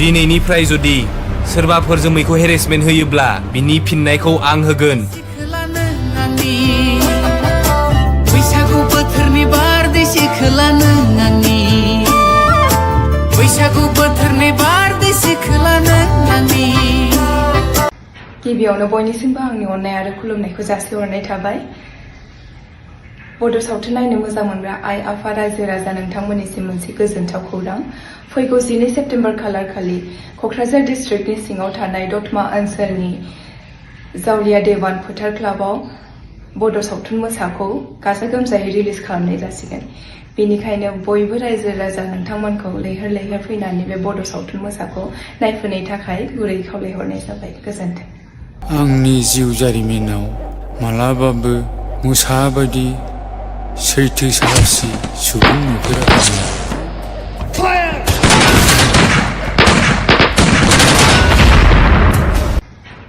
दिनैनिफ्राय जुदि सोरबाफोर जोमैखौ हेरेसमेन्ट होयोब्ला बिनि फिननायखौ आं होगोन। बैसागु बोथोरनि बारदै सिख्ला नों आंनि बैसागु बोथोरनि बारदै सिख्ला नों आंनि। गिबियावनो बयनिसिमबो आंनि अननाय आरो खुलुमनायखौ जासिहरनाय थाबाय। बड' सावथुन नायनो मोजां मोनग्रा आइ आफा रायजो राजा नोंथांमोननिसिम मोनसे गोजोनथाव खौरां। फैगौ 12 सेप्तेम्बर खालारखालि क'क्राझार डिस्ट्रिक्टनि सिङाव थानाय दतमा ओनसोलनि जावलिया देवान फोथार क्लाबाव बड' सावथुन मोसाखौ गाजा गोमजायै रिलिज खालामनाय जासिगोन। बेनिखायनो बयबो रायजो राजा नोंथांमोनखौ लैहोर लैहोर फैनानै बे बड' सावथुन मोसाखौ नायफैनायनि थाखाय गुरै खावलायहरनाय जाबाय। गोजोन्थों। आंनि जिउ जारिमिनाव मालाबाबो मोसा बायदि सैथो साहसि सुबुं नुफेराखैमोन।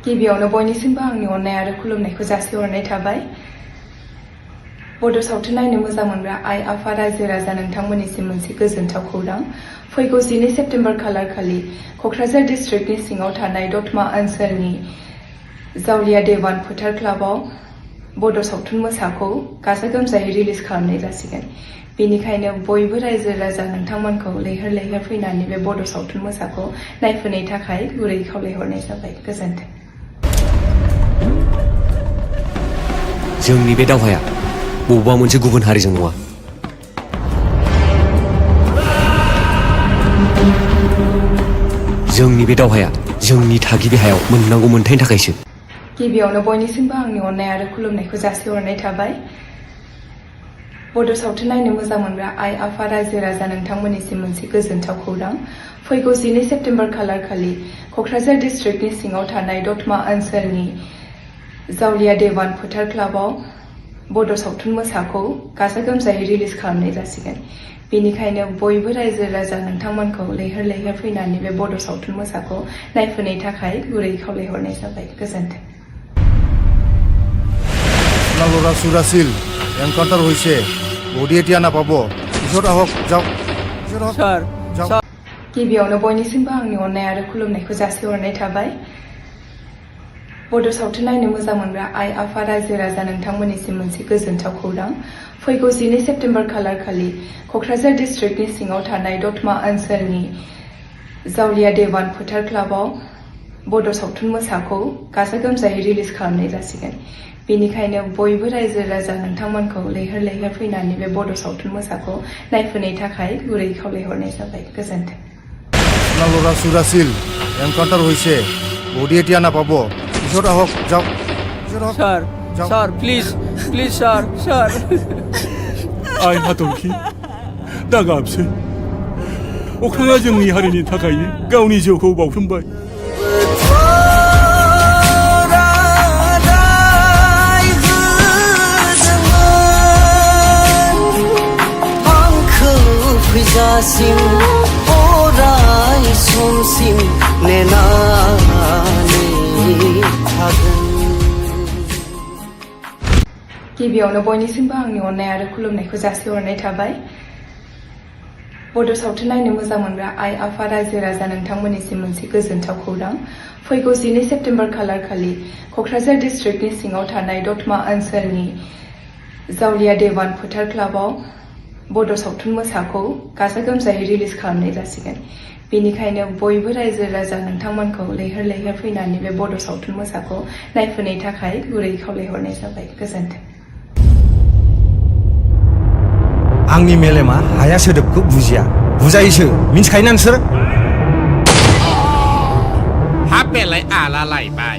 गिबियावनो बयनिसिमबो आंनि अननाय आरो खुलुमनायखौ जासिहरनाय थाबाय। बड' सावथुन नायनो मोजां मोनग्रा आइ आफा रायजो राजा नोंथांमोननिसिम मोनसे गोजोनथाव खौरां। फैगौ 12 सेप्तेम्बर खालारखालि क'क्राझार डिस्ट्रिक्टनि सिङाव थानाय दतमा ओनसोलनि जावलिया देवान फोथार क्लाबाव बड' सावथुन मोसाखौ गाजा गोमजायै रिलिज खालामनाय जासिगोन। बेनिखायनो बयबो रायजो राजा नोंथांमोनखौ लैहोर लैहोर फैनानै बे बड' सावथुन मोसाखौ नायफैनायनि थाखाय गुरै खावलायहरनाय जाबाय। गोजोन्थों। जोंनि बे दावहाया बबेबा मोनसे गुबुन हारिजों नङा। जोंनि बे दावहाया जोंनि थागिबि हायाव मोननांगौ मोनथायनि थाखायसो। गिबियावनो बयनिसिमबो आंनि अननाय आरो खुलुमनायखौ जासिहरनाय थाबाय। बड' सावथुन नायनो मोजां मोनग्रा आइ आफा रायजो राजा नोंथांमोननिसिम मोनसे गोजोनथाव खौरां। फैगौ 12 सेप्तेम्बर खालारखालि क'क्राझार डिस्ट्रिक्टनि सिङाव थानाय दतमा ओनसोलनि जावलिया देवान फोथार क्लाबाव बड' सावथुन मोसाखौ गाजा गोमजायै रिलिज खालामनाय जासिगोन। बेनिखायनो बयबो रायजो राजा नोंथांमोनखौ लैहोर लैहोर फैनानै बे बड' सावथुन मोसाखौ नायफैनायनि थाखाय गुरै खावलायहरनाय जाबाय। गोजोन्थों। ল'ৰা চুৰাছিল এনকাউণ্টাৰ হৈছে বডি এতিয়া নাপাব পিছত আহক যাওক गिबियावनो बयनिसिमबो आंनि अननाय आरो खुलुमनायखौ जासिहरनाय थाबाय। बड' सावथुन नायनो मोजां मोनग्रा आइ आफा रायजो राजा नोंथांमोननिसिम मोनसे गोजोनथाव खौरां। फैगौ 12 सेप्तेम्बर खालारखालि क'क्राझार डिस्ट्रिक्टनि सिङाव थानाय दतमा ओनसोलनि जावलिया देवान फोथार क्लाबाव बड' सावथुन मोसाखौ गाजा गोमजायै रिलिज खालामनाय जासिगोन। बेनिखायनो बयबो रायजो राजा नोंथांमोनखौ लैहोर लैहोर फैनानै बे बड' सावथुन मोसाखौ नायफैनायनि थाखाय गुरै खावलायहरनाय जाबाय। गोजोन्थों। ল'ৰা চুৰাছিল এনকাউণ্টাৰ হৈছে বডি এতিয়া নাপাব পিছত আহক যাওক স্যার প্লিজ প্লিজ স্যার आइ हाथरखि दा गाबसै अख्राङा जोंनि हारिनि थाखायनो गावनि जिउखौ बाउसोमबाय। फैजासिम अराय समसिम नेनानै थागोन। गिबियावनो बयनिसिमबो आंनि अननाय आरो खुलुमनायखौ जासिहरनाय थाबाय। बड' सावथुन नायनो मोजां मोनग्रा आइ आफा रायजो राजा नोंथांमोननिसिम मोनसे गोजोनथाव खौरां। फैगौ 12 सेप्तेम्बर खालारखालि क'क्राझार डिस्ट्रिक्टनि सिङाव थानाय दतमा ओनसोलनि जावलिया देवान फोथार क्लाबाव बड' सावथुन मोसाखौ गाजा गोमजायै रिलिज खालामनाय जासिगोन। बेनिखायनो बयबो रायजो राजा नोंथांमोनखौ लैहोर लैहोर फैनानै बे बड' सावथुन मोसाखौ नायफैनायनि थाखाय गुरै खावलायहरनाय जाबाय। गोजोन्थों। आंनि मेलेमा हाया सोदोबखौ बुजिया बुजायोसो मिन्थिखायोना नोंसोर? हाबेलाय आला लायबाय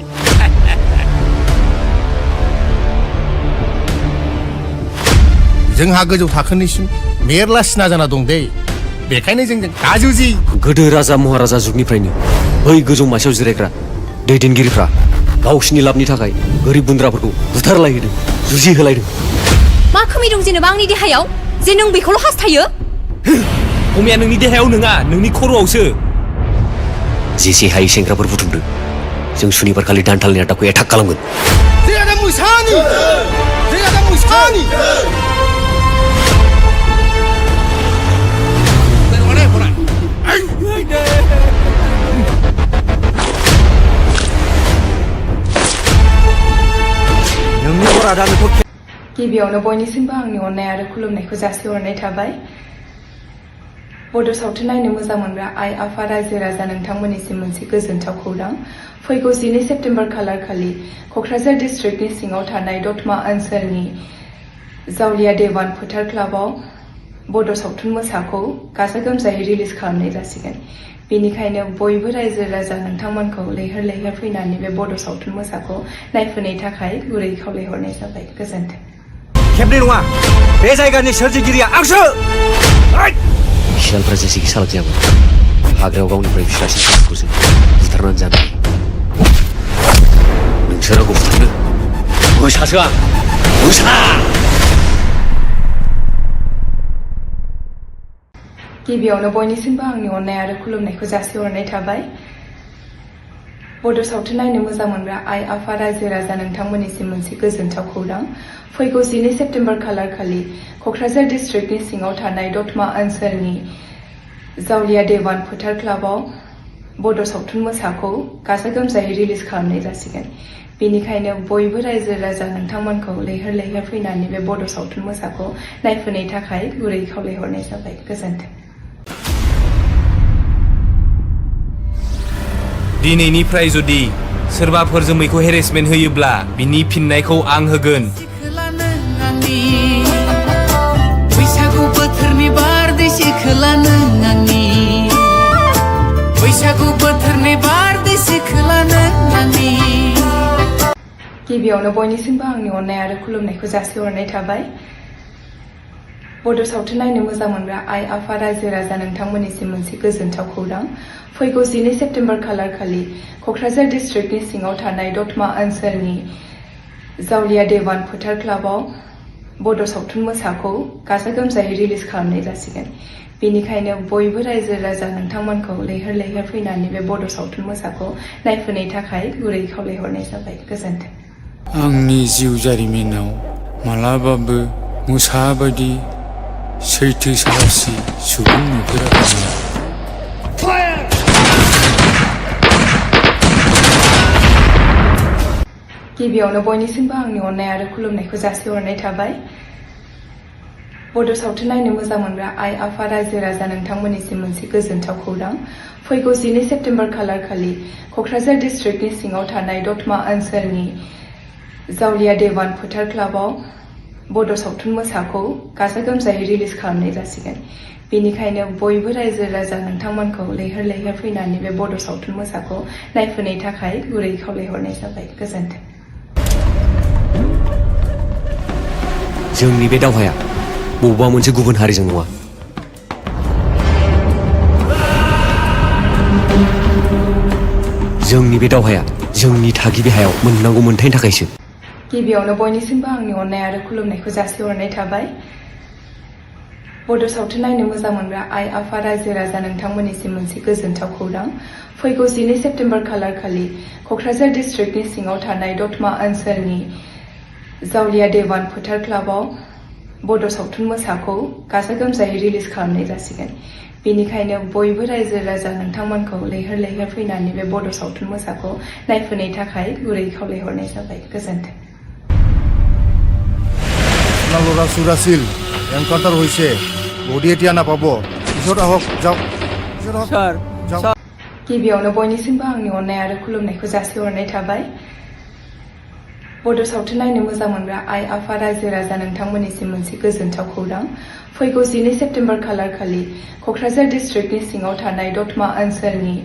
जोंहा गोजौ थाखोनिसिम मेरला सिना जाना दं दे बेखायनो जोंजों दाजुजि। गोदो राजा महाराजा जुगनिफ्रायनो बै गोजौ मासियाव जिरायग्रा दैदेनगिरिफ्रा गावसिनि लाबनि थाखाय गोरिब गुन्द्राफोरखौ बुथारलायहोदों जुजिहोलायदों। मा खोमै दं जेनेबा आंनि देहायाव जे नों बेखौल' हास्थायो? अमाया नोंनि देहायाव नङा नोंनि खर'आवसो। जेसे हायै सेंग्राफोर बुथुमदों जों सुनिबार खालि दानथालनि आदाखौ एटाक खालामगोन। अरा दा नोंखौ गिबियावनो बयनिसिमबो आंनि अननाय आरो खुलुमनायखौ जासिहरनाय थाबाय। बड' सावथुन नायनो मोजां मोनग्रा आइ आफा रायजो राजा नोंथांमोननिसिम मोनसे गोजोनथाव खौरां। फैगौ 12 सेप्तेम्बर खालार खालि क'क्राझार डिस्ट्रिक्टनि सिङाव थानाय दतमा ओनसोलनि जावलिया देवान फोथार क्लाबाव बड' सावथुन मोसाखौ गाजा गोमजायै रिलिज खालामनाय जासिगोन। बेनिखायनो बयबो रायजो राजा नोंथांमोनखौ लैहोर लैहोर फैनानै बे बड' सावथुन मोसाखौ नायफैनायनि थाखाय गुरै खावलायहरनाय जाबाय। गोजोन्थों। खेबनै नङा बे जायगानि सोरजिगिरिया आंसो। सियालफ्रा जेसेखि सालाक जायामोन हाग्रायाव गावनिफ्राय फिसासिन सासेखौसो बुथारनानै जानो नोंसोर आंखौ बुथारनो मोसासो आं मोसा। गिबियावनो बयनिसिमबो आंनि अननाय आरो खुलुमनायखौ जासिहरनाय थाबाय। बड' सावथुन नायनो मोजां मोनग्रा आइ आफा रायजो राजा नोंथांमोननिसिम मोनसे गोजोनथाव खौरां। फैगौ 12 सेप्तेम्बर खालार खालि क'क्राझार डिस्ट्रिक्टनि सिङाव थानाय दतमा ओनसोलनि जावलिया देवान फोथार क्लाबाव बड' सावथुन मोसाखौ गाजा गोमजायै रिलिज खालामनाय जासिगोन। बेनिखायनो बयबो रायजो राजा नोंथांमोनखौ लैहोर लैहोर फैनानै बे बड' सावथुन मोसाखौ नायफैनायनि थाखाय गुरै खावलायहरनाय जाबाय। गोजोन्थों। दिनैनिफ्राय जुदि सोरबाफोर जोमैखौ हेरेसमेन्ट होयोब्ला बिनि फिननायखौ आं होगोन। बैसागु बोथोरनि बारदै सिखोला नों आंनि बैसागु बोथोरनि बारदै सिखोला नों आंनि। गिबियावनो बयनिसिमबो आंनि अननाय आरो खुलुमनायखौ जासिहरनाय थाबाय। बड' सावथुन नायनो मोजां मोनग्रा आइ आफा रायजो राजा नोंथांमोननिसिम मोनसे गोजोनथाव खौरां। फैगौ 12 सेप्तेम्बर खालार खालि क'क्राझार डिस्ट्रिक्टनि सिङाव थानाय दतमा ओनसोलनि जावलिया देवान फोथार क्लाबाव बड' सावथुन मोसाखौ गाजा गोमजायै रिलिज खालामनाय जासिगोन। बेनिखायनो बयबो रायजो राजा नोंथांमोनखौ लैहोर लैहोर फैनानै बे बड' सावथुन मोसाखौ नायफैनायनि थाखाय गुरै खावलायहरनाय जाबाय। गोजोन्थों। आंनि जिउ जारिमिनाव मालाबाबो मोसा बायदि सैथो साहसि सुबुं नुफेराखैमोन। गिबियावनो बयनिसिमबो आंनि अननाय आरो खुलुमनायखौ जासिहरनाय थाबाय। बड' सावथुन नायनो मोजां मोनग्रा आइ आफा रायजो राजा नोंथांमोननिसिम मोनसे गोजोनथाव खौरां। फैगौ 12 सेप्तेम्बर खालार खालि क'क्राझार डिस्ट्रिक्टनि सिङाव थानाय दतमा ओनसोलनि जावलिया देवान फोथार क्लाबाव बड' सावथुन मोसाखौ गाजा गोमजायै रिलिज खालामनाय जासिगोन। बेनिखायनो बयबो रायजो राजा नोंथांमोनखौ लैहोर लैहोर फैनानै बे बड' सावथुन मोसाखौ नायफैनायनि थाखाय गुरै खावलायहरनाय जाबाय। गोजोन्थों। जोंनि बे दावहाया बबेबा मोनसे गुबुन हारिजों नङा। जोंनि बे दावहाया जोंनि थागिबि हायाव मोननांगौ मोनथायनि थाखायसो। गिबियावनो बयनिसिमबो आंनि अननाय आरो खुलुमनायखौ जासिहरनाय थाबाय। बड' सावथुन नायनो मोजां मोनग्रा आइ आफा रायजो राजा नोंथांमोननिसिम मोनसे गोजोनथाव खौरां। फैगौ 12 सेप्तेम्बर खालार खालि क'क्राझार डिस्ट्रिक्टनि सिङाव थानाय दतमा ओनसोलनि जावलिया देवान फोथार क्लाबाव बड' सावथुन मोसाखौ गाजा गोमजायै रिलिज खालामनाय जासिगोन। बेनिखायनो बयबो रायजो राजा नोंथांमोनखौ लैहोर लैहोर फैनानै बे बड' सावथुन मोसाखौ नायफैनायनि थाखाय गुरै खावलायहरनाय जाबाय। गोजोन्थों। ল'ৰা চুৰাছিল এনকাউণ্টাৰ হৈছে বডি এতিয়া নাপাব পিছত আহক যাওক স্যার স্যার गिबियावनो बयनिसिमबो आंनि अननाय आरो खुलुमनायखौ जासिहरनाय थाबाय। बड' सावथुन नायनो मोजां मोनग्रा आइ आफा रायजो राजा नोंथांमोननिसिम मोनसे गोजोनथाव खौरां। फैगौ 12 सेप्तेम्बर खालार खालि क'क्राझार डिस्ट्रिक्टनि सिङाव थानाय दतमा ओनसोलनि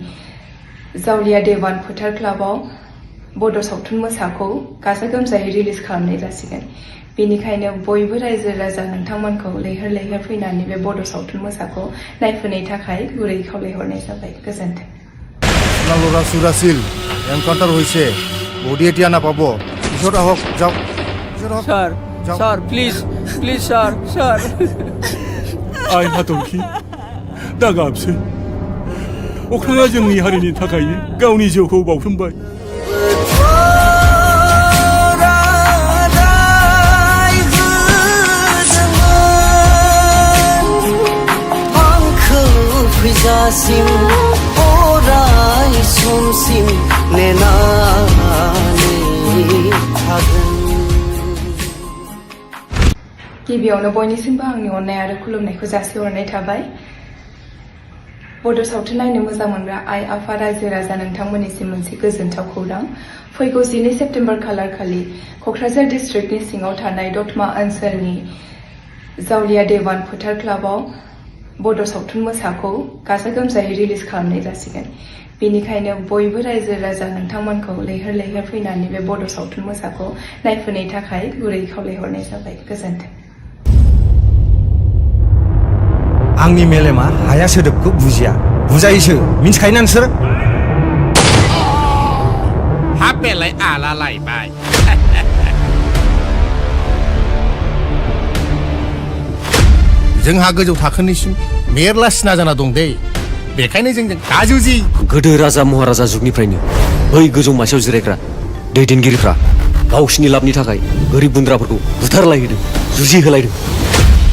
जावलिया देवान फोथार क्लाबाव बड' सावथुन मोसाखौ गाजा गोमजायै रिलिज खालामनाय जासिगोन। बेनिखायनो बयबो रायजो राजा नोंथांमोनखौ लैहोर लैहोर फैनानै बे बड' सावथुन मोसाखौ नायफैनायनि थाखाय गुरै खावलायहरनाय जाबाय। गोजोन्थों। ল'ৰা চুৰাছিল এনকাউণ্টাৰ হৈছে বডি এতিয়া নাপাব পিছত আহক যাওক sir sir please please sir sir आइ हाथरखि दा गाबसै अख्राङा जोंनि हारिनि थाखायनो गावनि जिउखौ बाउसोमबाय। फैजासिम अराय समसिम नेनानै थागोन। गिबियावनो बयनिसिमबो आंनि अननाय आरो खुलुमनायखौ जासिहरनाय थाबाय। बड' सावथुन नायनो मोजां मोनग्रा आइ आफा रायजो राजा नोंथांमोननिसिम मोनसे गोजोनथाव खौरां। फैगौ 12 सेप्तेम्बर खालारखालि क'क्राझार डिस्ट्रिक्टनि सिङाव थानाय दतमा ओनसोलनि जावलिया देवान फोथार क्लाबाव बड' सावथुन मोसाखौ गाजा गोमजायै रिलिज खालामनाय जासिगोन। बेनिखायनो बयबो रायजो राजा नोंथांमोनखौ लैहोर लैहोर फैनानै बे बड' सावथुन मोसाखौ नायफैनायनि थाखाय गुरै खावलायहरनाय जाबाय। गोजोन्थों। आंनि मेलेमा हाया सोदोबखौ बुजिया बुजायोसो मिन्थिखायोना नोंसोर हाबेलाय आला लायबाय जोंहा गोजौ थाखोनिसिम मेरला सिना जाना दं दे बेखायनो जों गाजुजि गोदो राजा महाराजा जुगनिफ्रायनो बै गोजौ मासियाव जिरायग्रा दैदेनगिरिफ्रा गावसिनि लाबनि थाखाय गोरिब गुन्द्राफोरखौ बुथारलायहोदों जुजिहोलायदों।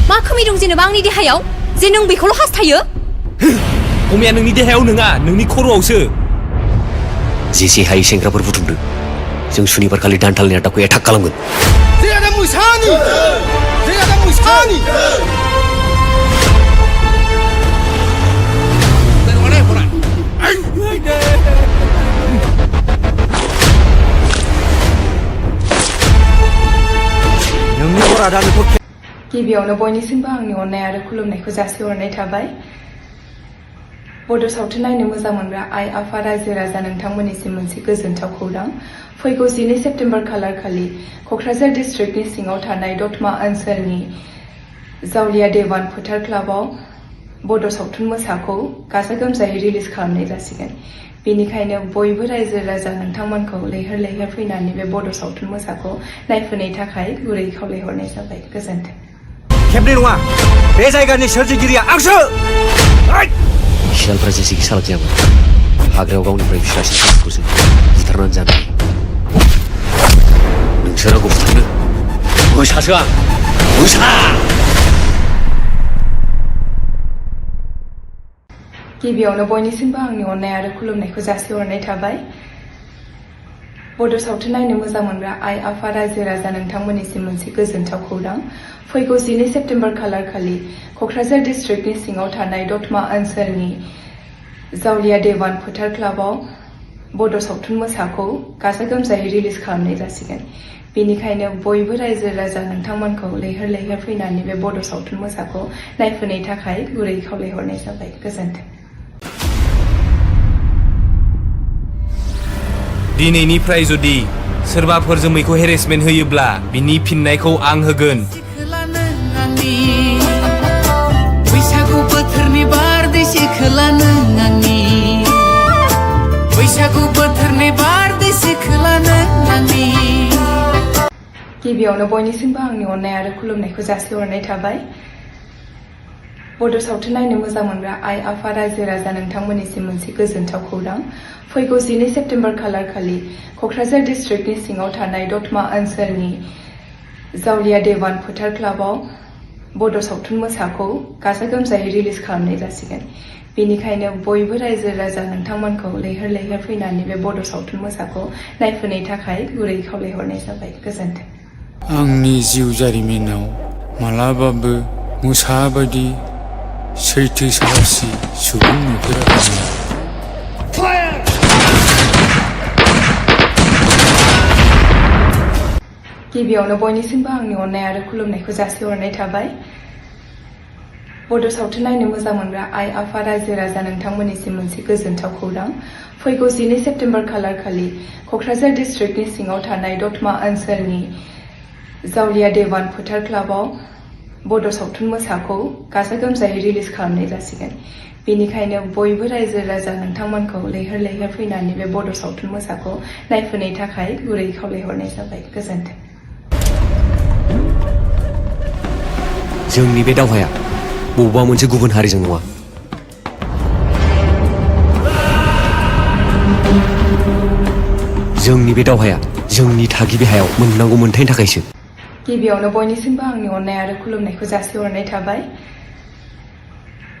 मा खोमै दं जेनेबा आंनि देहायाव जे नों बेखौल' हास्थायो? अमाया नोंनि देहायाव नङा नोंनि खर'आवसो। जेसे हायै सेंग्राफोर बुथुमदों जों सुनिबार खालि दानथालनि आड्डाखौ एटाक खालामगोन। नोंनि बरादा नोंखौ गिबियावनो बयनिसिमबो आंनि अननाय आरो खुलुमनायखौ जासिहरनाय थाबाय। बड' सावथुन नायनो मोजां मोनग्रा आइ आफा रायजो राजा नोंथांमोननिसिम मोनसे गोजोनथाव खौरां। फैगौ 12 सेप्तेम्बर खालारखालि क'क्राझार डिस्ट्रिक्टनि सिङाव थानाय दतमा ओनसोलनि जावलिया देवान फोथार क्लाबाव बड' सावथुन मोसाखौ गाजा गोमजायै रिलिज खालामनाय जासिगोन। बेनिखायनो बयबो रायजो राजा नोंथांमोनखौ लैहोर लैहोर फैनानै बे बड' सावथुन मोसाखौ नायफैनायनि थाखाय गुरै खावलायहरनाय जाबाय। गोजोन्थों। खेबनै नङा बे जायगानि सोरजिगिरिया आंसो। सियालफ्रा जेसेखि सालाक जायामोन हाग्रायाव गावनिफ्राय फिसासिन सासेखौसो बुथारनानै जानो नोंसोर आंखौ बुथारनो मोसासो आं मोसा। गिबियावनो बयनिसिमबो आंनि अननाय आरो खुलुमनायखौ जासिहरनाय थाबाय। बड' सावथुन नायनो मोजां मोनग्रा आइ आफा रायजो राजा नोंथांमोननिसिम मोनसे गोजोनथाव खौरां। फैगौ 12 सेप्तेम्बर खालारखालि क'क्राझार डिस्ट्रिक्टनि सिङाव थानाय दतमा ओनसोलनि जावलिया देवान फोथार क्लाबाव बड' सावथुन मोसाखौ गाजा गोमजायै रिलिज खालामनाय जासिगोन। बेनिखायनो बयबो रायजो राजा नोंथांमोनखौ लैहोर लैहोर फैनानै बे बड' सावथुन मोसाखौ नायफैनायनि थाखाय गुरै खावलायहरनाय जाबाय। गोजोन्थों। दिनैनिफ्राय जुदि सोरबाफोर जोमैखौ हेरेसमेन्ट होयोब्ला बिनि फिननायखौ आं होगोन। बैसागु बोथोरनि बारदै सिख्ला नों आंनि बैसागु बोथोरनि बारदै सिख्ला नों आंनि। गिबियावनो बयनिसिमबो आंनि अननाय आरो खुलुमनायखौ जासिहरनाय थाबाय। बड' सावथुन नायनो मोजां मोनग्रा आइ आफा रायजो राजा नोंथांमोननिसिम मोनसे गोजोनथाव खौरां। फैगौ 12 सेप्तेम्बर खालारखालि क'क्राझार डिस्ट्रिक्टनि सिङाव थानाय दतमा ओनसोलनि जावलिया देवान फोथार क्लाबाव बड' सावथुन मोसाखौ गाजा गोमजायै रिलिज खालामनाय जासिगोन। बेनिखायनो बयबो रायजो राजा नोंथांमोनखौ लैहोर लैहोर फैनानै बे बड' सावथुन मोसाखौ नायफैनायनि थाखाय गुरै खावलायहरनाय जाबाय। गोजोन्थों। आंनि जिउ जारिमिनाव मालाबाबो मोसा बायदि सैथो साहसि सुबुं नुफेराखैमोन। गिबियावनो बयनिसिमबो आंनि अननाय आरो खुलुमनायखौ जासिहरनाय थाबाय। बड' सावथुन नायनो मोजां मोनग्रा आइ आफा रायजो राजा नोंथांमोननिसिम मोनसे गोजोनथाव खौरां। फैगौ 12 सेप्तेम्बर खालारखालि क'क्राझार डिस्ट्रिक्टनि सिङाव थानाय दतमा ओनसोलनि जावलिया देवान फोथार क्लाबाव बड' सावथुन मोसाखौ गाजा गोमजायै रिलिज खालामनाय जासिगोन। बेनिखायनो बयबो रायजो राजा नोंथांमोनखौ लैहोर लैहोर फैनानै बे बड' सावथुन मोसाखौ नायफैनायनि थाखाय गुरै खावलायहरनाय जाबाय। गोजोन्थों। जोंनि बे दावहाया बबेबा मोनसे गुबुन हारिजों नङा। जोंनि बे दावहाया जोंनि थागिबि हायाव मोननांगौ मोन्थायनि थाखायसो। गिबियावनो बयनिसिमबो आंनि अननाय आरो खुलुमनायखौ जासिहरनाय थाबाय।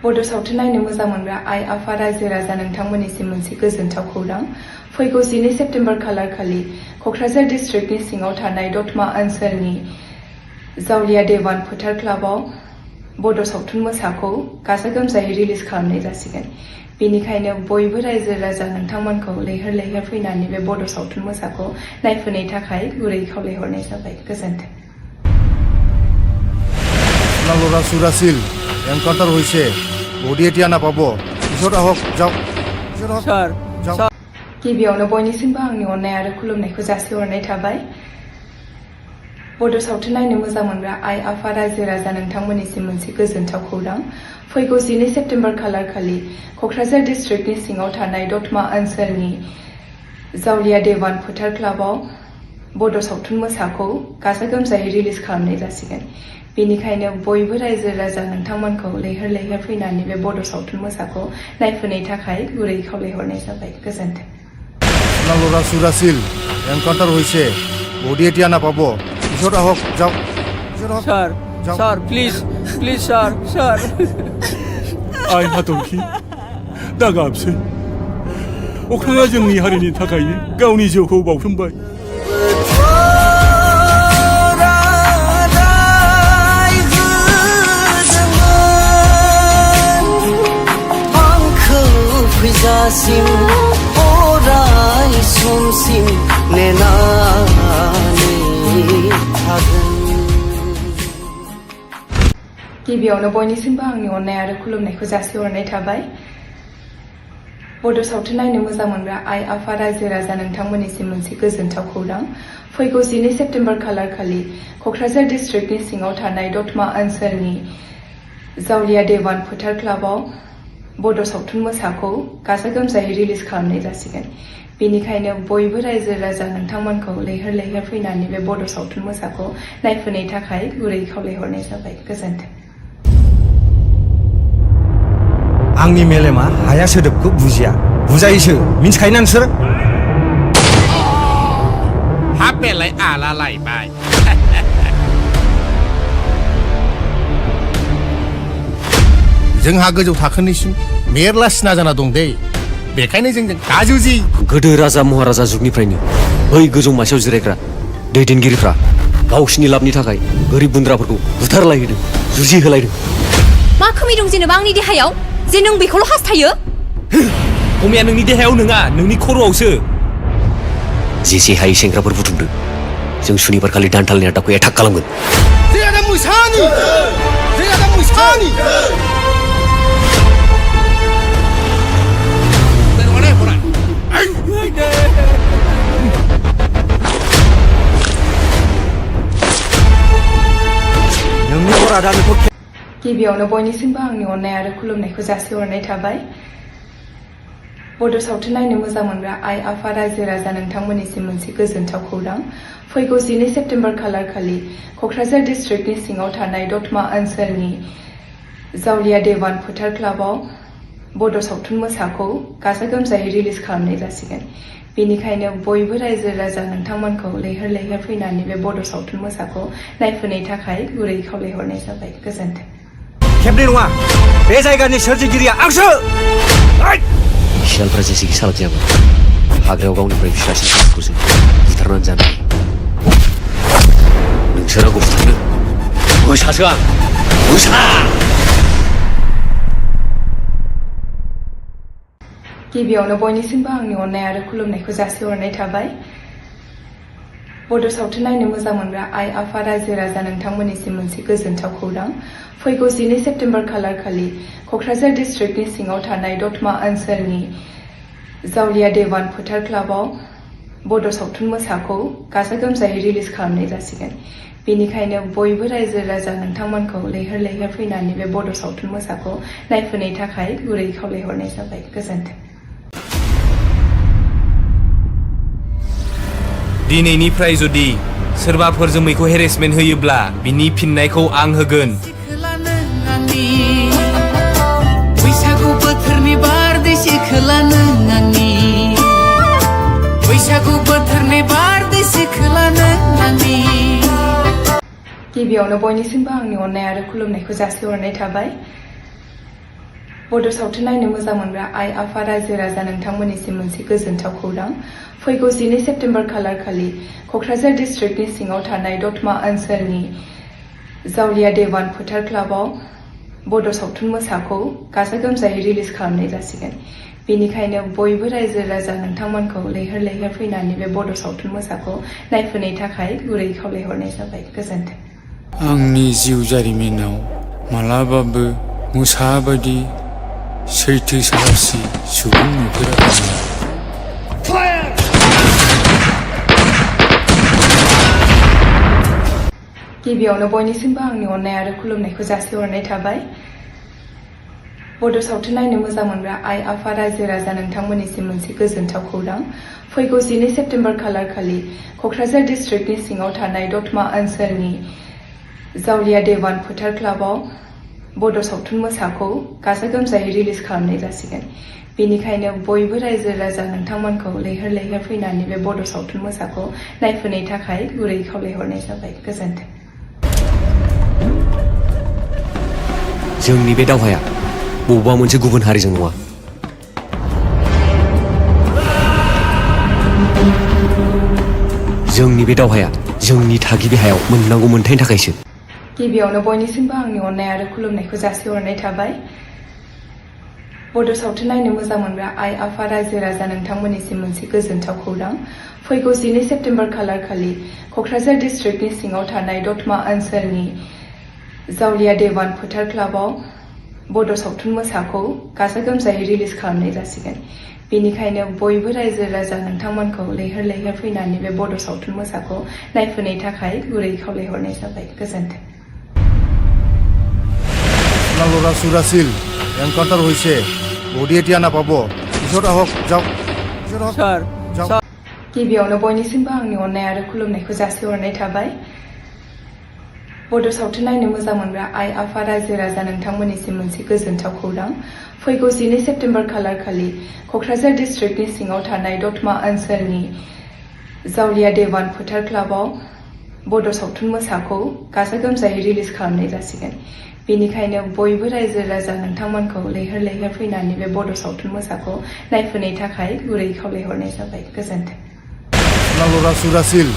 बड' सावथुन नायनो मोजां मोनग्रा आइ आफा रायजो राजा नोंथांमोननिसिम मोनसे गोजोनथाव खौरां। फैगौ 12 सेप्तेम्बर खालारखालि क'क्राझार डिस्ट्रिक्टनि सिङाव थानाय दतमा ओनसोलनि जावलिया देवान फोथार क्लाबाव बड' सावथुन मोसाखौ गाजा गोमजायै रिलिज खालामनाय जासिगोन। बेनिखायनो बयबो रायजो राजा नोंथांमोनखौ लैहोर लैहोर फैनानै बे बड' सावथुन मोसाखौ नायफैनायनि थाखाय गुरै खावलायहरनाय जाबाय। गोजोन्थों। ল'ৰা চুৰাছিল এনকাউণ্টাৰ হৈছে বডি এতিয়া নাপাব পিছত আহক যাওক স্যার স্যার गिबियावनो बयनिसिमबो आंनि अननाय आरो खुलुमनायखौ जासिहरनाय थाबाय। बड' सावथुन नायनो मोजां मोनग्रा आइ आफा रायजो राजा नोंथांमोननिसिम मोनसे गोजोनथाव खौरां। फैगौ 12 सेप्तेम्बर खालारखालि क'क्राझार डिस्ट्रिक्टनि सिङाव थानाय दतमा ओनसोलनि जावलिया देवान फोथार क्लाबाव बड' सावथुन मोसाखौ गाजा गोमजायै रिलिज खालामनाय जासिगोन। बेनिखायनो बयबो रायजो राजा नोंथांमोनखौ लैहोर लैहोर फैनानै बे बड' सावथुन मोसाखौ नायफैनायनि थाखाय गुरै खावलायहरनाय जाबाय। गोजोन्थों। ল'ৰা চুৰাছিল এনকাউণ্টাৰ হৈছে বডি এতিয়া নাপাব পিছত আহক যাওক sir sir please please sir sir आइ हाथरखि दा गाबसै अख्राङा जोंनि हारिनि थाखायनो गावनि जिउखौ बाउसोमबाय। फैजासिम अराय समसिम नेनानै थागोन। गिबियावनो बयनिसिमबो आंनि अननाय आरो खुलुमनायखौ जासिहरनाय थाबाय। बड' सावथुन नायनो मोजां मोनग्रा आइ आफा रायजो राजा नोंथांमोननिसिम मोनसे गोजोनथाव खौरां। फैगौ 12 सेप्तेम्बर खालारखालि क'क्राझार डिस्ट्रिक्टनि सिङाव थानाय दतमा ओनसोलनि जावलिया देवान फोथार क्लाबाव बड' सावथुन मोसाखौ गाजा गोमजायै रिलिज खालामनाय जासिगोन। बेनिखायनो बयबो रायजो राजा नोंथांमोनखौ लैहोर लैहोर फैनानै बे बड' सावथुन मोसाखौ नायफैनायनि थाखाय गुरै खावलायहरनाय जाबाय। गोजोन्थों। आंनि मेलेमा हाया सोदोबखौ बुजिया बुजायोसो मिन्थिखायोना नोंसोर? हाबेलाय आला लायबाय। जोंहा गोजौ थाखोनिसिम मेरला सिना जाना दं दे बेखायनो जोंजों दाजुजि। गोदो राजा महाराजा जुगनिफ्रायनो बै गोजौ मासियाव जिरायग्रा दैदेनगिरिफ्रा गावसिनि लाबनि थाखाय गोरिब गुन्द्राफोरखौ बुथारलायहोदों जुजिहोलायदों। मा खोमै दं जेनेबा आंनि देहायाव जे नों बेखौल' हास्थायो? अमाया नोंनि देहायाव नङा नोंनि खर'आवसो। जेसे हायै सेंग्राफोर बुथुमदों जों सुनिबार खालि दान्थालनि आड्डाखौ एटाक खालामगोन। नोंनि अरादा नोंखौ गिबियावनो बयनिसिमबो आंनि अननाय आरो खुलुमनायखौ जासिहरनाय थाबाय। बड' सावथुन नायनो मोजां मोनग्रा आइ आफा रायजो राजा नोंथांमोननिसिम मोनसे गोजोनथाव खौरां। फैगौ 12 सेप्तेम्बर खालारखालि क'क्राझार डिस्ट्रिक्टनि सिङाव थानाय दतमा ओनसोलनि जावलिया देवान फोथार क्लाबाव बड' सावथुन मोसाखौ गाजा गोमजायै रिलिज खालामनाय जासिगोन। बेनिखायनो बयबो रायजो राजा नोंथांमोनखौ लैहोर लैहोर फैनानै बे बड' सावथुन मोसाखौ नायफैनायनि थाखाय गुरै खावलायहरनाय जाबाय। गोजोन्थों। खेबनै नङा बे जायगानि सोरजिगिरिया आंसो। सियालफ्रा जेसेखि सालाक जायामोन हाग्रायाव गावनिफ्राय फिसासिन जुनारखौसो बुथारनानै जानो हायो। नोंसोर आंखौ बुथारनो मोसासो आं मोसा। गिबियावनो बयनिसिमबो आंनि अननाय आरो खुलुमनायखौ जासिहरनाय थाबाय। बड' सावथुन नायनो मोजां मोनग्रा आइ आफा रायजो राजा नोंथांमोननिसिम मोनसे गोजोनथाव खौरां। फैगौ 12 सेप्तेम्बर खालारखालि क'क्राझार डिस्ट्रिक्टनि सिङाव थानाय दतमा ओनसोलनि जावलिया देवान फोथार क्लाबाव बड' सावथुन मोसाखौ गाजा गोमजायै रिलिज खालामनाय जासिगोन। बेनिखायनो बयबो रायजो राजा नोंथांमोनखौ लैहोर लैहोर फैनानै बे बड' सावथुन मोसाखौ नायफैनायनि थाखाय गुरै खावलायहरनाय जाबाय। गोजोन्थों। दिनैनिफ्राय जुदि सोरबाफोर जोमैखौ हेरेसमेन्ट होयोब्ला बिनि फिननायखौ आं होगोन। बैसागु बोथोरनि बारदै सिखोला नों आंनि बैसागु बोथोरनि बारदै सिखोला नों आंनि। गिबियावनो बयनिसिमबो आंनि अननाय आरो खुलुमनायखौ जासिहरनाय थाबाय। बड' सावथुन नायनो मोजां मोनग्रा आइ आफा रायजो राजा नोंथांमोननिसिम मोनसे गोजोनथाव खौरां। फैगौ 12 सेप्तेम्बर खालारखालि क'क्राझार डिस्ट्रिक्टनि सिङाव थानाय दतमा ओनसोलनि जावलिया देवान फोथार क्लाबाव बड' सावथुन मोसाखौ गाजा गोमजायै रिलिज खालामनाय जासिगोन। बेनिखायनो बयबो रायजो राजा नोंथांमोनखौ लैहोर लैहोर फैनानै बे बड' सावथुन मोसाखौ नायफैनायनि थाखाय गुरै खावलायहरनाय जाबाय। गोजोन्थों। आंनि जिउ जारिमिनाव मालाबाबो मोसा बायदि सैथो साहसि सुबुं नुफेराखैमोन। गिबियावनो बयनिसिमबो आंनि अननाय आरो खुलुमनायखौ जासिहरनाय थाबाय। बड' सावथुन नायनो मोजां मोनग्रा आइ आफा रायजो राजा नोंथांमोननिसिम मोनसे गोजोनथाव खौरां। फैगौ 12 सेप्तेम्बर खालारखालि क'क्राझार डिस्ट्रिक्टनि सिङाव थानाय दतमा ओनसोलनि जावलिया देवान फोथार क्लाबाव बड' सावथुन मोसाखौ गाजा गोमजायै रिलिज खालामनाय जासिगोन। बेनिखायनो बयबो रायजो राजा नोंथांमोनखौ लैहोर लैहोर फैनानै बे बड' सावथुन मोसाखौ नायफैनायनि थाखाय गुरै खावलायहरनाय जाबाय। गोजोन्थों। जोंनि बे दावहाया बबेबा मोनसे गुबुन हारिजों नङा। जोंनि बे दावहाया जोंनि थागिबि हायाव मोननांगौ मोन्थायनि थाखायसो। गिबियावनो बयनिसिमबो आंनि अननाय आरो खुलुमनायखौ जासिहरनाय थाबाय। बड' सावथुन नायनो मोजां मोनग्रा आइ आफा रायजो राजा नोंथांमोननिसिम मोनसे गोजोनथाव खौरां। फैगौ 12 सेप्तेम्बर खालारखालि क'क्राझार डिस्ट्रिक्टनि सिङाव थानाय दतमा ओनसोलनि जावलिया देवान फोथार क्लाबाव बड' सावथुन मोसाखौ गाजा गोमजायै रिलिज खालामनाय जासिगोन। बेनिखायनो बयबो रायजो राजा नोंथांमोनखौ लैहोर लैहोर फैनानै बे बड' सावथुन मोसाखौ नायफैनायनि थाखाय गुरै खावलायहरनाय जाबाय। गोजोन्थों। আপোনালোক চুৰাছিল এনকাউণ্টাৰ হৈছে বডি এতিয়া নাপাব পিছত আহক যাওক স্যার স্যার गिबियावनो बयनिसिमबो आंनि अननाय आरो खुलुमनायखौ जासिहरनाय थाबाय। बड' सावथुन नायनो मोजां मोनग्रा आइ आफा रायजो राजा नोंथांमोननिसिम मोनसे गोजोनथाव खौरां। फैगौ 12 सेप्तेम्बर खालारखालि क'क्राझार डिस्ट्रिक्टनि सिङाव थानाय दतमा ओनसोलनि जावलिया देवान फोथार क्लाबाव बड' सावथुन मोसाखौ गाजा गोमजायै रिलिज खालामनाय जासिगोन। बेनिखायनो बयबो रायजो राजा नोंथांमोनखौ लैहोर लैहोर फैनानै बे बड' सावथुन मोसाखौ नायफैनायनि थाखाय गुरै खावलायहरनाय जाबाय। गोजोन्थों। আপোনালোক চুৰাছিল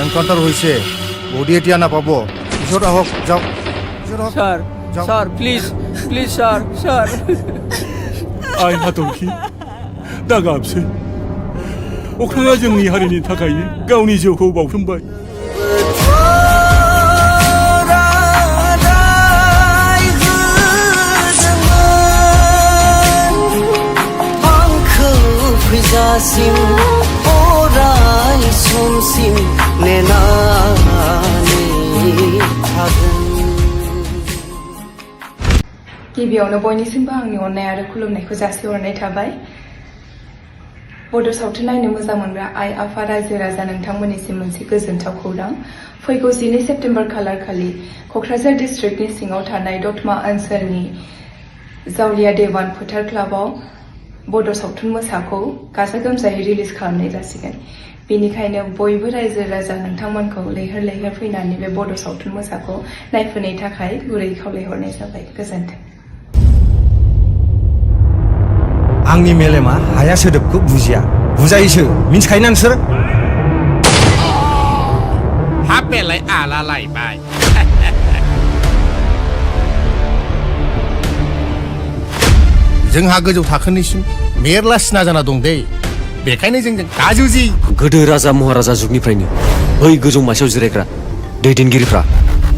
এনকাউণ্টাৰ হৈছে বডি এতিয়া নাপাব পিছত আহক যাওক sir sir please please sir sir आइ हाथरखि दा गाबसै अख्राङा जोंनि हारिनि थाखायनो गावनि जिउखौ बाउसोमबाय। फैजासिम अराय समसिम नेनानै थागोन। गिबियावनो बयनिसिमबो आंनि अननाय आरो खुलुमनायखौ जासिहरनाय थाबाय। बड' सावथुन नायनो मोजां मोनग्रा आइ आफा रायजो राजा नोंथांमोननिसिम मोनसे गोजोनथाव खौरां। फैगौ 12 सेप्तेम्बर खालारखालि क'क्राझार डिस्ट्रिक्टनि सिङाव थानाय दतमा ओनसोलनि जावलिया देवान फोथार क्लाबाव बड' सावथुन मोसाखौ गाजा गोमजायै रिलिज खालामनाय जासिगोन। बेनिखायनो बयबो रायजो राजा नोंथांमोनखौ लैहोर लैहोर फैनानै बे बड' सावथुन मोसाखौ नायफैनायनि थाखाय गुरै खावलायहरनाय जाबाय। गोजोन्थों। आंनि मेलेमा हाया सोदोबखौ बुजिया बुजायोसो मिन्थिखायोना नोंसोर? हाबेलाय आला लायबाय जोंहा गोजौ थाखोनिसिम मेरला सिना जाना दं दे बेखायनो जोंजों दाजुजि। गोदो राजा महाराजा जुगनिफ्रायनो बै गोजौ मासियाव जिरायग्रा दैदेनगिरिफ्रा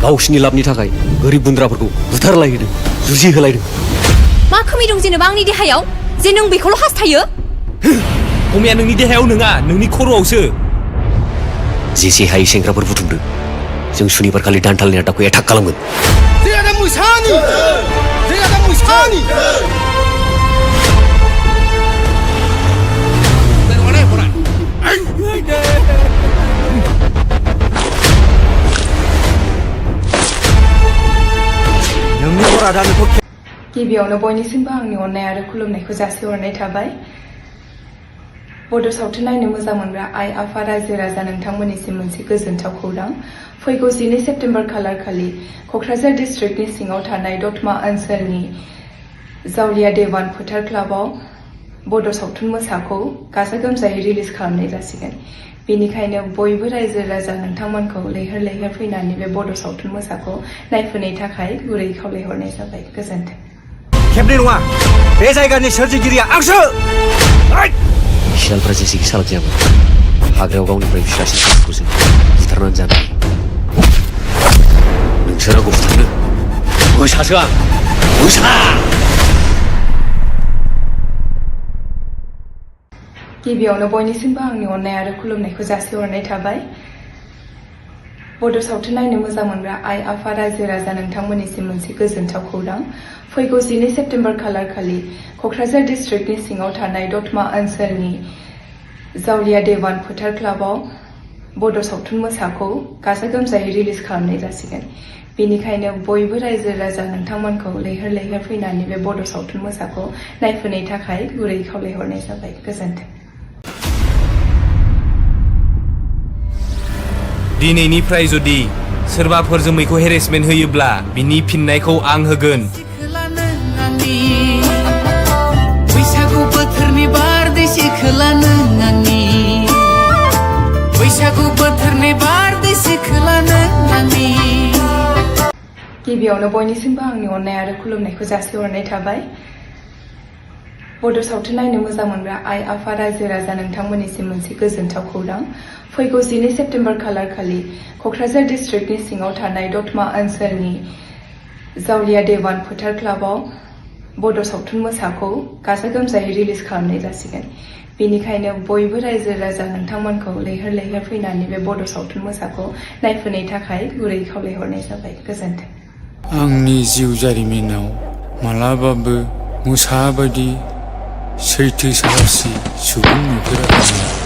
गावसिनि लाबनि थाखाय गोरिब गुन्द्राफोरखौ बुथारलायहोदों जुजिहोलायदों। मा खोमि दं जेनेबा आंनि देहायाव जे नों बेखौल' हास्थायो? अमाया नोंनि देहायाव नङा नोंनि खर'आवसो। जेसे हायै सेंग्राफोर बुथुमदो जों सुनिबार खालि दान्थालनि आड्डाखौ एटाक खालामगोन। नोंनि अरादा नोंखौ गिबियावनो बयनिसिमबो आंनि अननाय आरो खुलुमनायखौ जासिहरनाय थाबाय। बड' सावथुन नायनो मोजां मोनग्रा आइ आफा रायजो राजा नोंथांमोननिसिम मोनसे गोजोनथाव खौरां। फैगौ 12 सेप्तेम्बर खालारखालि क'क्राझार डिस्ट्रिक्टनि सिङाव थानाय दतमा ओनसोलनि जावलिया देवान फोथार क्लाबाव बड' सावथुन मोसाखौ गाजा गोमजायै रिलिज खालामनाय जासिगोन बेनिखायनो बयबो रायजो राजा नोंथांमोनखौ लैहोर लैहोर फैनानै बे बड' सावथुन मोसाखौ नायफैनायनि थाखाय गुरै खावलायहरनाय जाबाय गोजोन्थों खेबनै नङा बे जायगानि सोरजिगिरिया आंसो सियालफ्रा जेसेखि सालाक जायामोन हाग्रायाव गावनिफ्राय फिसासिन सासेखौ जों बुथारनानै जानो नोंसोर आंखौ बुथारनो मोसासो आं मोसा गिबियावनो बयनिसिमबो आंनि अननाय आरो खुलुमनायखौ जासिहरनाय थाबाय बड' सावथुन नायनो मोजां मोनग्रा आइ आफा रायजो राजा नोंथांमोननिसिम मोनसे गोजोनथाव खौरां फैगौ 12 सेप्तेम्बर खालार खालि क'क्राझार डिस्ट्रिक्टनि सिङाव थानाय दतमा ओनसोलनि जावलिया देवान फोथार क्लाबाव बड' सावथुन मोसाखौ गाजा गोमजायै रिलिज खालामनाय जासिगोन बेनिखायनो बयबो रायजो राजा नोंथांमोनखौ लैहोर लैहोर फैनानै बे बड' सावथुन मोसाखौ नायफैनायनि थाखाय गुरै खावलायहरनाय जाबाय गोजोन्थों दिनैनिफ्राय जुदि सोरबाफोर जोमैखौ हेरेसमेन्ट होयोब्ला बिनि फिननायखौ आं होगोन बैसागु बोथोरनि बारदै सिखोला नों आंनि बैसागु बोथोरनि बारदै सिखोला नों आंनि गिबियावनो बयनिसिमबो आंनि अननाय आरो खुलुमनायखौ जासिहरनाय थाबाय बड' सावथुन नायनो मोजां मोनग्रा आइ आफा रायजो राजा नोंथांमोननिसिम मोनसे गोजोनथाव खौरां फैगौ 12 सेप्तेम्बर खालार खालि क'क्राझार डिस्ट्रिक्टनि सिङाव थानाय दतमा ओनसोलनि जावलिया देवान फोथार क्लाबाव बड' सावथुन मोसाखौ गाजा गोमजायै रिलिज खालामनाय जासिगोन बेनिखायनो बयबो रायजो राजा नोंथांमोनखौ लैहोर लैहोर फैनानै बे बड' सावथुन मोसाखौ नायफैनायनि थाखाय गुरै खावलायहरनाय जाबाय गोजोन्थों आंनि जिउ जारिमिनाव मालाबाबो मोसा बायदि सैथो साहसि सुबुं नुफेराखैमोन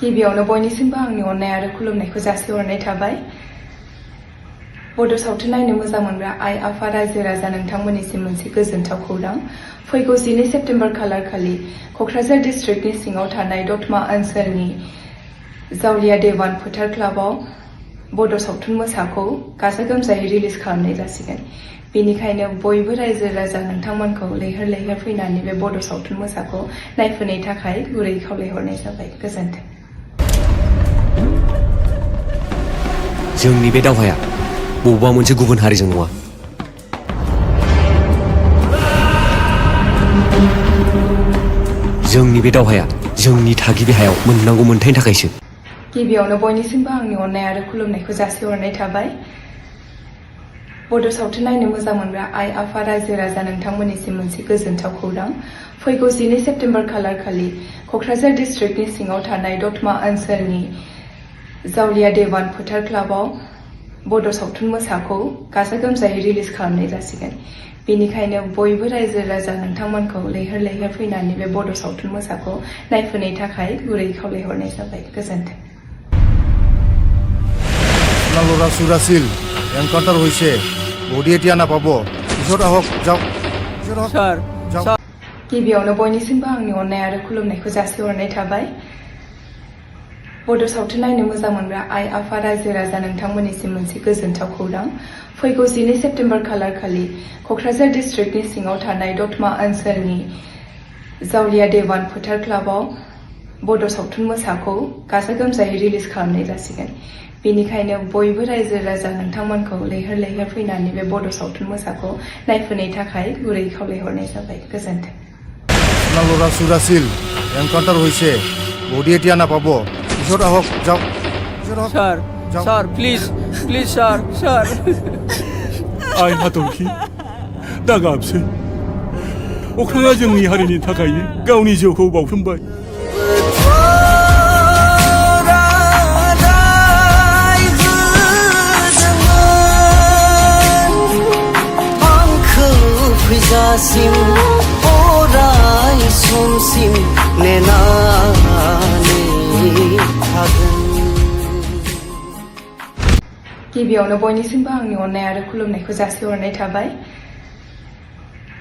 गिबियावनो बयनिसिमबो आंनि अननाय आरो खुलुमनायखौ जासिहरनाय थाबाय बड' सावथुन नायनो मोजां मोनग्रा आइ आफा रायजो राजा नोंथांमोननिसिम मोनसे गोजोनथाव खौरां फैगौ 12 सेप्तेम्बर खालार खालि क'क्राझार डिस्ट्रिक्टनि सिङाव थानाय दतमा ओनसोलनि जावलिया देवान फोथार क्लाबाव बड' सावथुन मोसाखौ गाजा गोमजायै रिलिज खालामनाय जासिगोन बेनिखायनो बयबो रायजो राजा नोंथांमोनखौ लैहोर लैहोर फैनानै बे बड' सावथुन मोसाखौ नायफैनायनि थाखाय गुरै खावलायहरनाय जाबाय गोजोन्थों जोंनि बे दावहाया बबेबा मोनसे गुबुन हारिजों नङा जोंनि बे दावहाया जोंनि थागिबि हायाव मोननांगौ मोनथायनि थाखायसो गिबियावनो बयनिसिमबो आंनि अननाय आरो खुलुमनायखौ जासिहरनाय थाबाय बड' सावथुन नायनो मोजां मोनग्रा आइ आफा रायजो राजा नोंथांमोननिसिम मोनसे गोजोनथाव खौरां फैगौ 12 सेप्तेम्बर खालार खालि क'क्राझार डिस्ट्रिक्टनि सिङाव थानाय दतमा ओनसोलनि जावलिया देवान फोथार क्लाबाव बड' सावथुन मोसाखौ गाजा गोमजायै रिलिज खालामनाय जासिगोन बेनिखायनो बयबो रायजो राजा नोंथांमोनखौ लैहोर लैहोर फैनानै बे बड' सावथुन मोसाखौ नायफैनायनि थाखाय गुरै खावलायहरनाय जाबाय गोजोन्थों ল'ৰা চুৰাছিল এনকাউণ্টাৰ হৈছে বডি এতিয়া নাপাব পিছত আহক যাওক স্যার যাওক गिबियावनो बयनिसिमबो आंनि अननाय आरो खुलुमनायखौ जासिहरनाय थाबाय बड' सावथुन नायनो मोजां मोनग्रा आइ आफा रायजो राजा नोंथांमोननिसिम मोनसे गोजोनथाव खौरां फैगौ 12 सेप्तेम्बर खालार खालि क'क्राझार डिस्ट्रिक्टनि सिङाव थानाय दतमा ओनसोलनि जावलिया देवान फोथार क्लाबाव बड' सावथुन मोसाखौ गाजा गोमजायै रिलिज खालामनाय जासिगोन बेनिखायनो बयबो रायजो राजा नोंथांमोनखौ लैहोर लैहोर फैनानै बे बड' सावथुन मोसाखौ नायफैनायनि थाखाय गुरै खावलायहरनाय जाबाय गोजोन्थों ল'ৰা চুৰাছিল এনকাউণ্টাৰ হৈছে বডি এতিয়া নাপাব পিছত আহক যাওক sir sir please please sir sir आइ हाथरखि दा गाबसै अख्राङा जोंनि हारिनि थाखाय गावनि जिउखौ बाउसोमबाय फैजासिम अराय समसिम नेनानै थागोन गिबियावनो बयनिसिमबो आंनि अननाय आरो खुलुमनायखौ जासिहरनाय थाबाय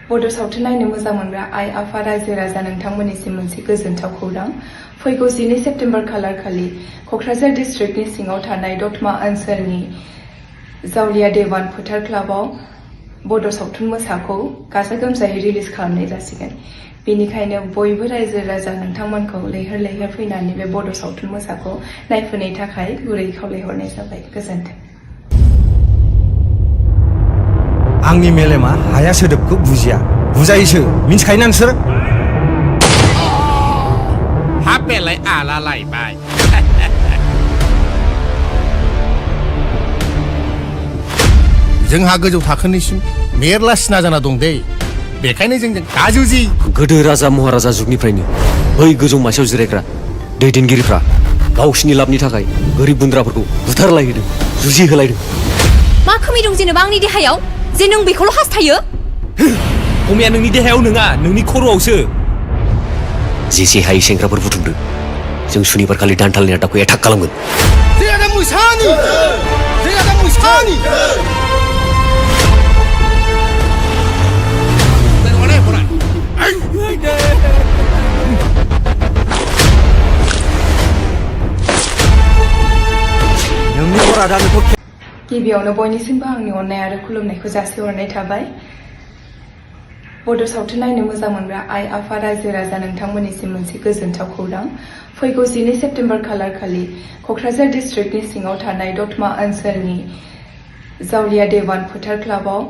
बड' सावथुन नायनो मोजां मोनग्रा आइ आफा रायजो राजा नोंथांमोननिसिम मोनसे गोजोनथाव खौरां फैगौ 12 सेप्तेम्बर खालार खालि क'क्राझार डिस्ट्रिक्टनि सिङाव थानाय दतमा ओनसोलनि जावलिया देवान फोथार क्लाबाव बड' सावथुन मोसाखौ गाजा गोमजायै रिलिज खालामनाय जासिगोन। बेनिखायनो बयबो रायजो राजा नोंथांमोनखौ लैहोर लैहोर फैनानै बे बड' सावथुन मोसाखौ नायफैनायनि थाखाय गुरै खावलायहरनाय जाबाय। गोजोन्थों। आंनि मेलेमा हाया सोदोबखौ बुजिया बुजायोसो मिन्थिखायोना नोंसोर हापेलाय आला लायबाय जोंहा गोजौ थाखोनिसिम मेरला सिना जाना दं दे बेखायनो जोंजों दाजुजि गोदो राजा महाराजा जुगनिफ्रायनो बै गोजौ मासियाव जिरायग्रा दैदेनगिरिफ्रा गावसिनि लाबनि थाखाय गोरिब गुन्द्राफोरखौ बुथारलायहोदों जुजिहोलायदों। मा खोमि दं जेनेबा आंनि देहायाव जे नों बेखौल' हास्थायो? अमाया नोंनि देहायाव नङा नोंनि खर'आवसो। जेसे हायै सेंग्राफोर बुथुमदो जों सुनिबार खालि दान्थालनि आदाखौ एटाक खालामगोन। गिबियावनो बयनिसिमबो आंनि अननाय आरो खुलुमनायखौ जासिहरनाय थाबाय। बड' सावथुन नायनो मोजां मोनग्रा आइ आफा रायजो राजा नोंथांमोननिसिम मोनसे गोजोनथाव खौरां। फैगौ 12 सेप्तेम्बर खालारखालि क'क्राझार डिस्ट्रिक्टनि सिङाव थानाय दतमा ओनसोलनि जावलिया देवान फोथार क्लाबाव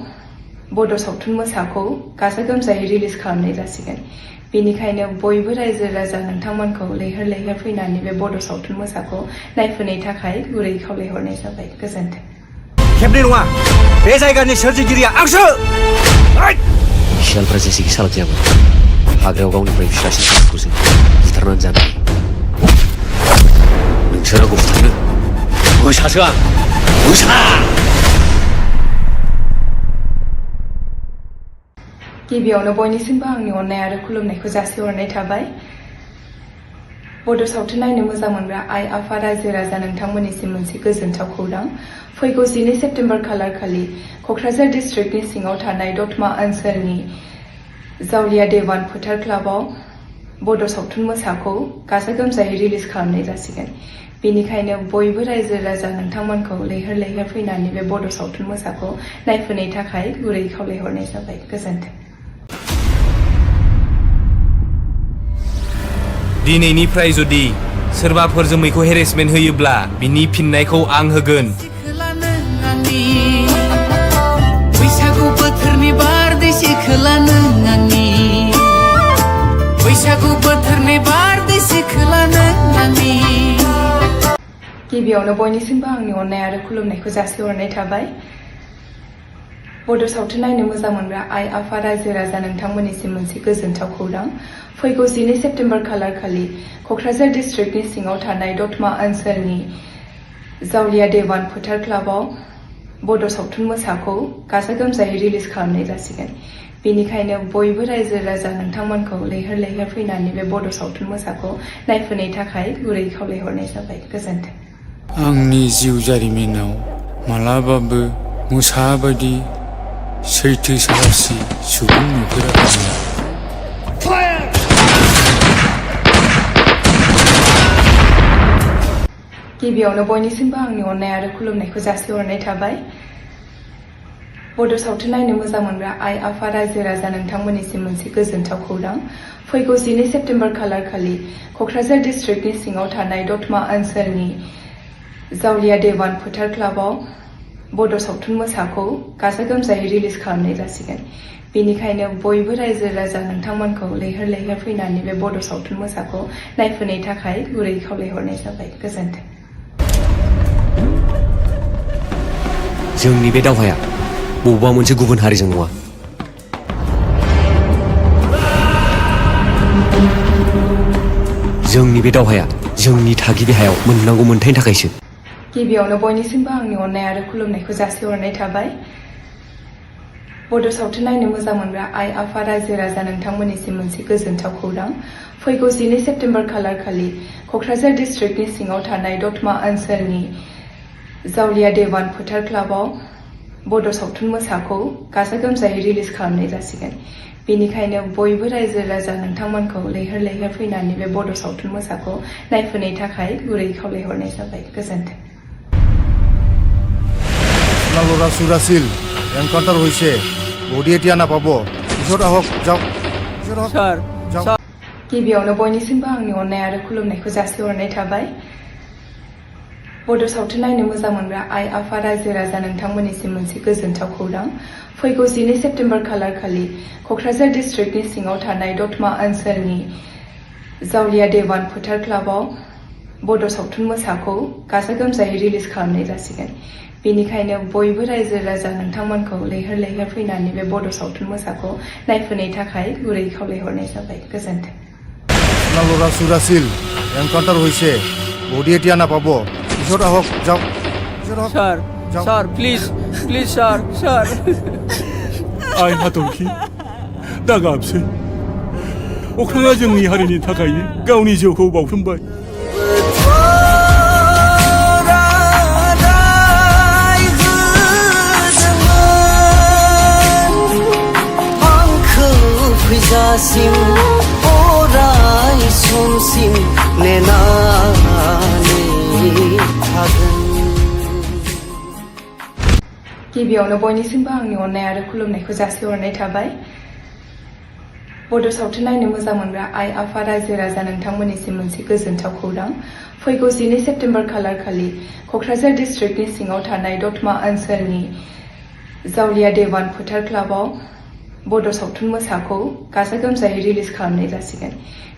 बड' सावथुन मोसाखौ गाजा गोमजायै रिलिज खालामनाय जासिगोन। बेनिखायनो बयबो रायजो राजा नोंथांमोनखौ लैहोर लैहोर फैनानै बे बड' सावथुन मोसाखौ नायफैनायनि थाखाय गुरै खावलायहरनाय जाबाय। गोजोन्थों। खेबनै नङा बे जायगानि सोरजिगिरिया आंसो। सियालफ्रा जेसेखि सालाक जायामोन हाग्रायाव गावनिफ्राय फिसासिन जुनारखौसो बुथारनानै जानाय। नोंसोर आंखौ बुथारनो मोसासो आं मोसा। गिबियावनो बयनिसिमबो आंनि अननाय आरो खुलुमनायखौ जासिहरनाय थाबाय। बड' सावथुन नायनो मोजां मोनग्रा आइ आफा रायजो राजा नोंथांमोननिसिम मोनसे गोजोनथाव खौरां। फैगौ 12 सेप्तेम्बर खालारखालि क'क्राझार डिस्ट्रिक्टनि सिङाव थानाय दतमा ओनसोलनि जावलिया देवान फोथार क्लाबाव बड' सावथुन मोसाखौ गाजा गोमजायै रिलिज खालामनाय जासिगोन। बेनिखायनो बयबो रायजो राजा नोंथांमोनखौ लैहोर लैहोर फैनानै बे बड' सावथुन मोसाखौ नायफैनायनि थाखाय गुरै खावलायहरनाय जाबाय। गोजोन्थों। दिनैनिफ्राय जुदि सोरबाफोर जोमैखौ हेरेसमेन्ट होयोब्ला बिनि फिननायखौ आं होगोन। बैसागु बोथोरनि बारदै सिखोला नों आंनि बैसागु बोथोरनि बारदै सिखोला नों आंनि। गिबियावनो बयनिसिमबो आंनि अननाय आरो खुलुमनायखौ जासिहरनाय थाबाय। बड' सावथुन नायनो मोजां मोनग्रा आइ आफा रायजो राजा नोंथांमोननिसिम मोनसे गोजोनथाव खौरां। फैगौ 12 सेप्तेम्बर खालारखालि क'क्राझार डिस्ट्रिक्टनि सिङाव थानाय दतमा ओनसोलनि जावलिया देवान फोथार क्लाबाव बड' सावथुन मोसाखौ गाजा गोमजायै रिलिज खालामनाय जासिगोन। बेनिखायनो बयबो रायजो राजा नोंथांमोनखौ लैहोर लैहोर फैनानै बे बड' सावथुन मोसाखौ नायफैनायनि थाखाय गुरै खावलायहरनाय जाबाय। गोजोन्थों। आंनि जिउ जारिमिनाव मालाबाबो मोसा बायदि सैथो साहसि सुबुं नुफेराखैमोन। गिबियावनो बयनिसिमबो आंनि अननाय आरो खुलुमनायखौ जासिहरनाय थाबाय। बड' सावथुन नायनो मोजां मोनग्रा आइ आफा रायजो राजा नोंथांमोननिसिम मोनसे गोजोनथाव खौरां। फैगौ 12 सेप्तेम्बर खालारखालि क'क्राझार डिस्ट्रिक्टनि सिङाव थानाय दतमा ओनसोलनि जावलिया देवान फोथार क्लाबाव बड' सावथुन मोसाखौ गाजा गोमजायै रिलिज खालामनाय जासिगोन। बेनिखायनो बयबो रायजो राजा नोंथांमोनखौ लैहोर लैहोर फैनानै बे बड' सावथुन मोसाखौ नायफैनायनि थाखाय गुरै खावलायहरनाय जाबाय। गोजोन्थों। जोंनि बे दावहाया बबेबा मोनसे गुबुन हारिजों नङा। जोंनि बे दावहाया जोंनि थागिबि हायाव मोननांगौ मोनथायनि थाखायसो। गिबियावनो बयनिसिमबो आंनि अननाय आरो खुलुमनायखौ जासिहरनाय थाबाय। बड' सावथुन नायनो मोजां मोनग्रा आइ आफा रायजो राजा नोंथांमोननिसिम मोनसे गोजोनथाव खौरां। फैगौ 12 सेप्तेम्बर खालारखालि क'क्राझार डिस्ट्रिक्टनि सिङाव थानाय दतमा ओनसोलनि जावलिया देवान फोथार क्लाबाव बड' सावथुन मोसाखौ गाजा गोमजायै रिलिज खालामनाय जासिगोन। बेनिखायनो बयबो रायजो राजा नोंथांमोनखौ लैहोर लैहोर फैनानै बे बड' सावथुन मोसाखौ नायफैनायनि थाखाय गुरै खावलायहरनाय जाबाय। गोजोन्थों। আপোনাৰ ল'ৰা চোৰ আছিল এনকাউণ্টাৰ হৈছে বডি এতিয়া নাপাব পিছত আহক যাওক পিছত আহক স্যার যাওক স্যার गिबियावनो बयनिसिमबो आंनि अननाय आरो खुलुमनायखौ जासिहरनाय थाबाय बड' सावथुन नायनो मोजां मोनग्रा आइ आफा रायजो राजा नोंथांमोननिसिम मोनसे गोजोनथाव खौरां फैगौ 12 सेप्तेम्बर खालारखालि क'क्राझार डिस्ट्रिक्टनि सिङाव थानाय दतमा ओनसोलनि जावलिया देवान फोथार क्लाबाव बड' सावथुन मोसाखौ गाजा गोमजायै रिलिज खालामनाय जासिगोन बेनिखायनो बयबो रायजो राजा नोंथांमोनखौ लैहोर लैहोर फैनानै बे बड' सावथुन मोसाखौ नायफैनायनि थाखाय गुरै खावलायहरनाय जाबाय गोजोन्थों আপোনাৰ ল'ৰা চোৰ আছিল এনকাউণ্টাৰ হৈছে বডি এতিয়া নাপাব পিছত আহক যাওক পিছত আহক স্যার যাওক sir please please sir sir आइ हाथरखि दा गाबसै अख्राङा जोंनि हारिनि थाखायनो गावनि जिउखौ बाउसोमबाय फैजासिम अराय समसिम नेनानै थागोन गिबियावनो बयनिसिमबो आंनि अननाय आरो खुलुमनायखौ जासिहरनाय थाबाय बड' सावथुन नायनो मोजां मोनग्रा आइ आफा रायजो राजा नोंथांमोननिसिम मोनसे गोजोनथाव खौरां फैगौ 12 सेप्तेम्बर खालारखालि क'क्राझार डिस्ट्रिक्टनि सिङाव थानाय दतमा ओनसोलनि जावलिया देवान फोथार क्लाबाव बड' सावथुन मोसाखौ गाजा गोमजायै रिलिज खालामनाय जासिगोन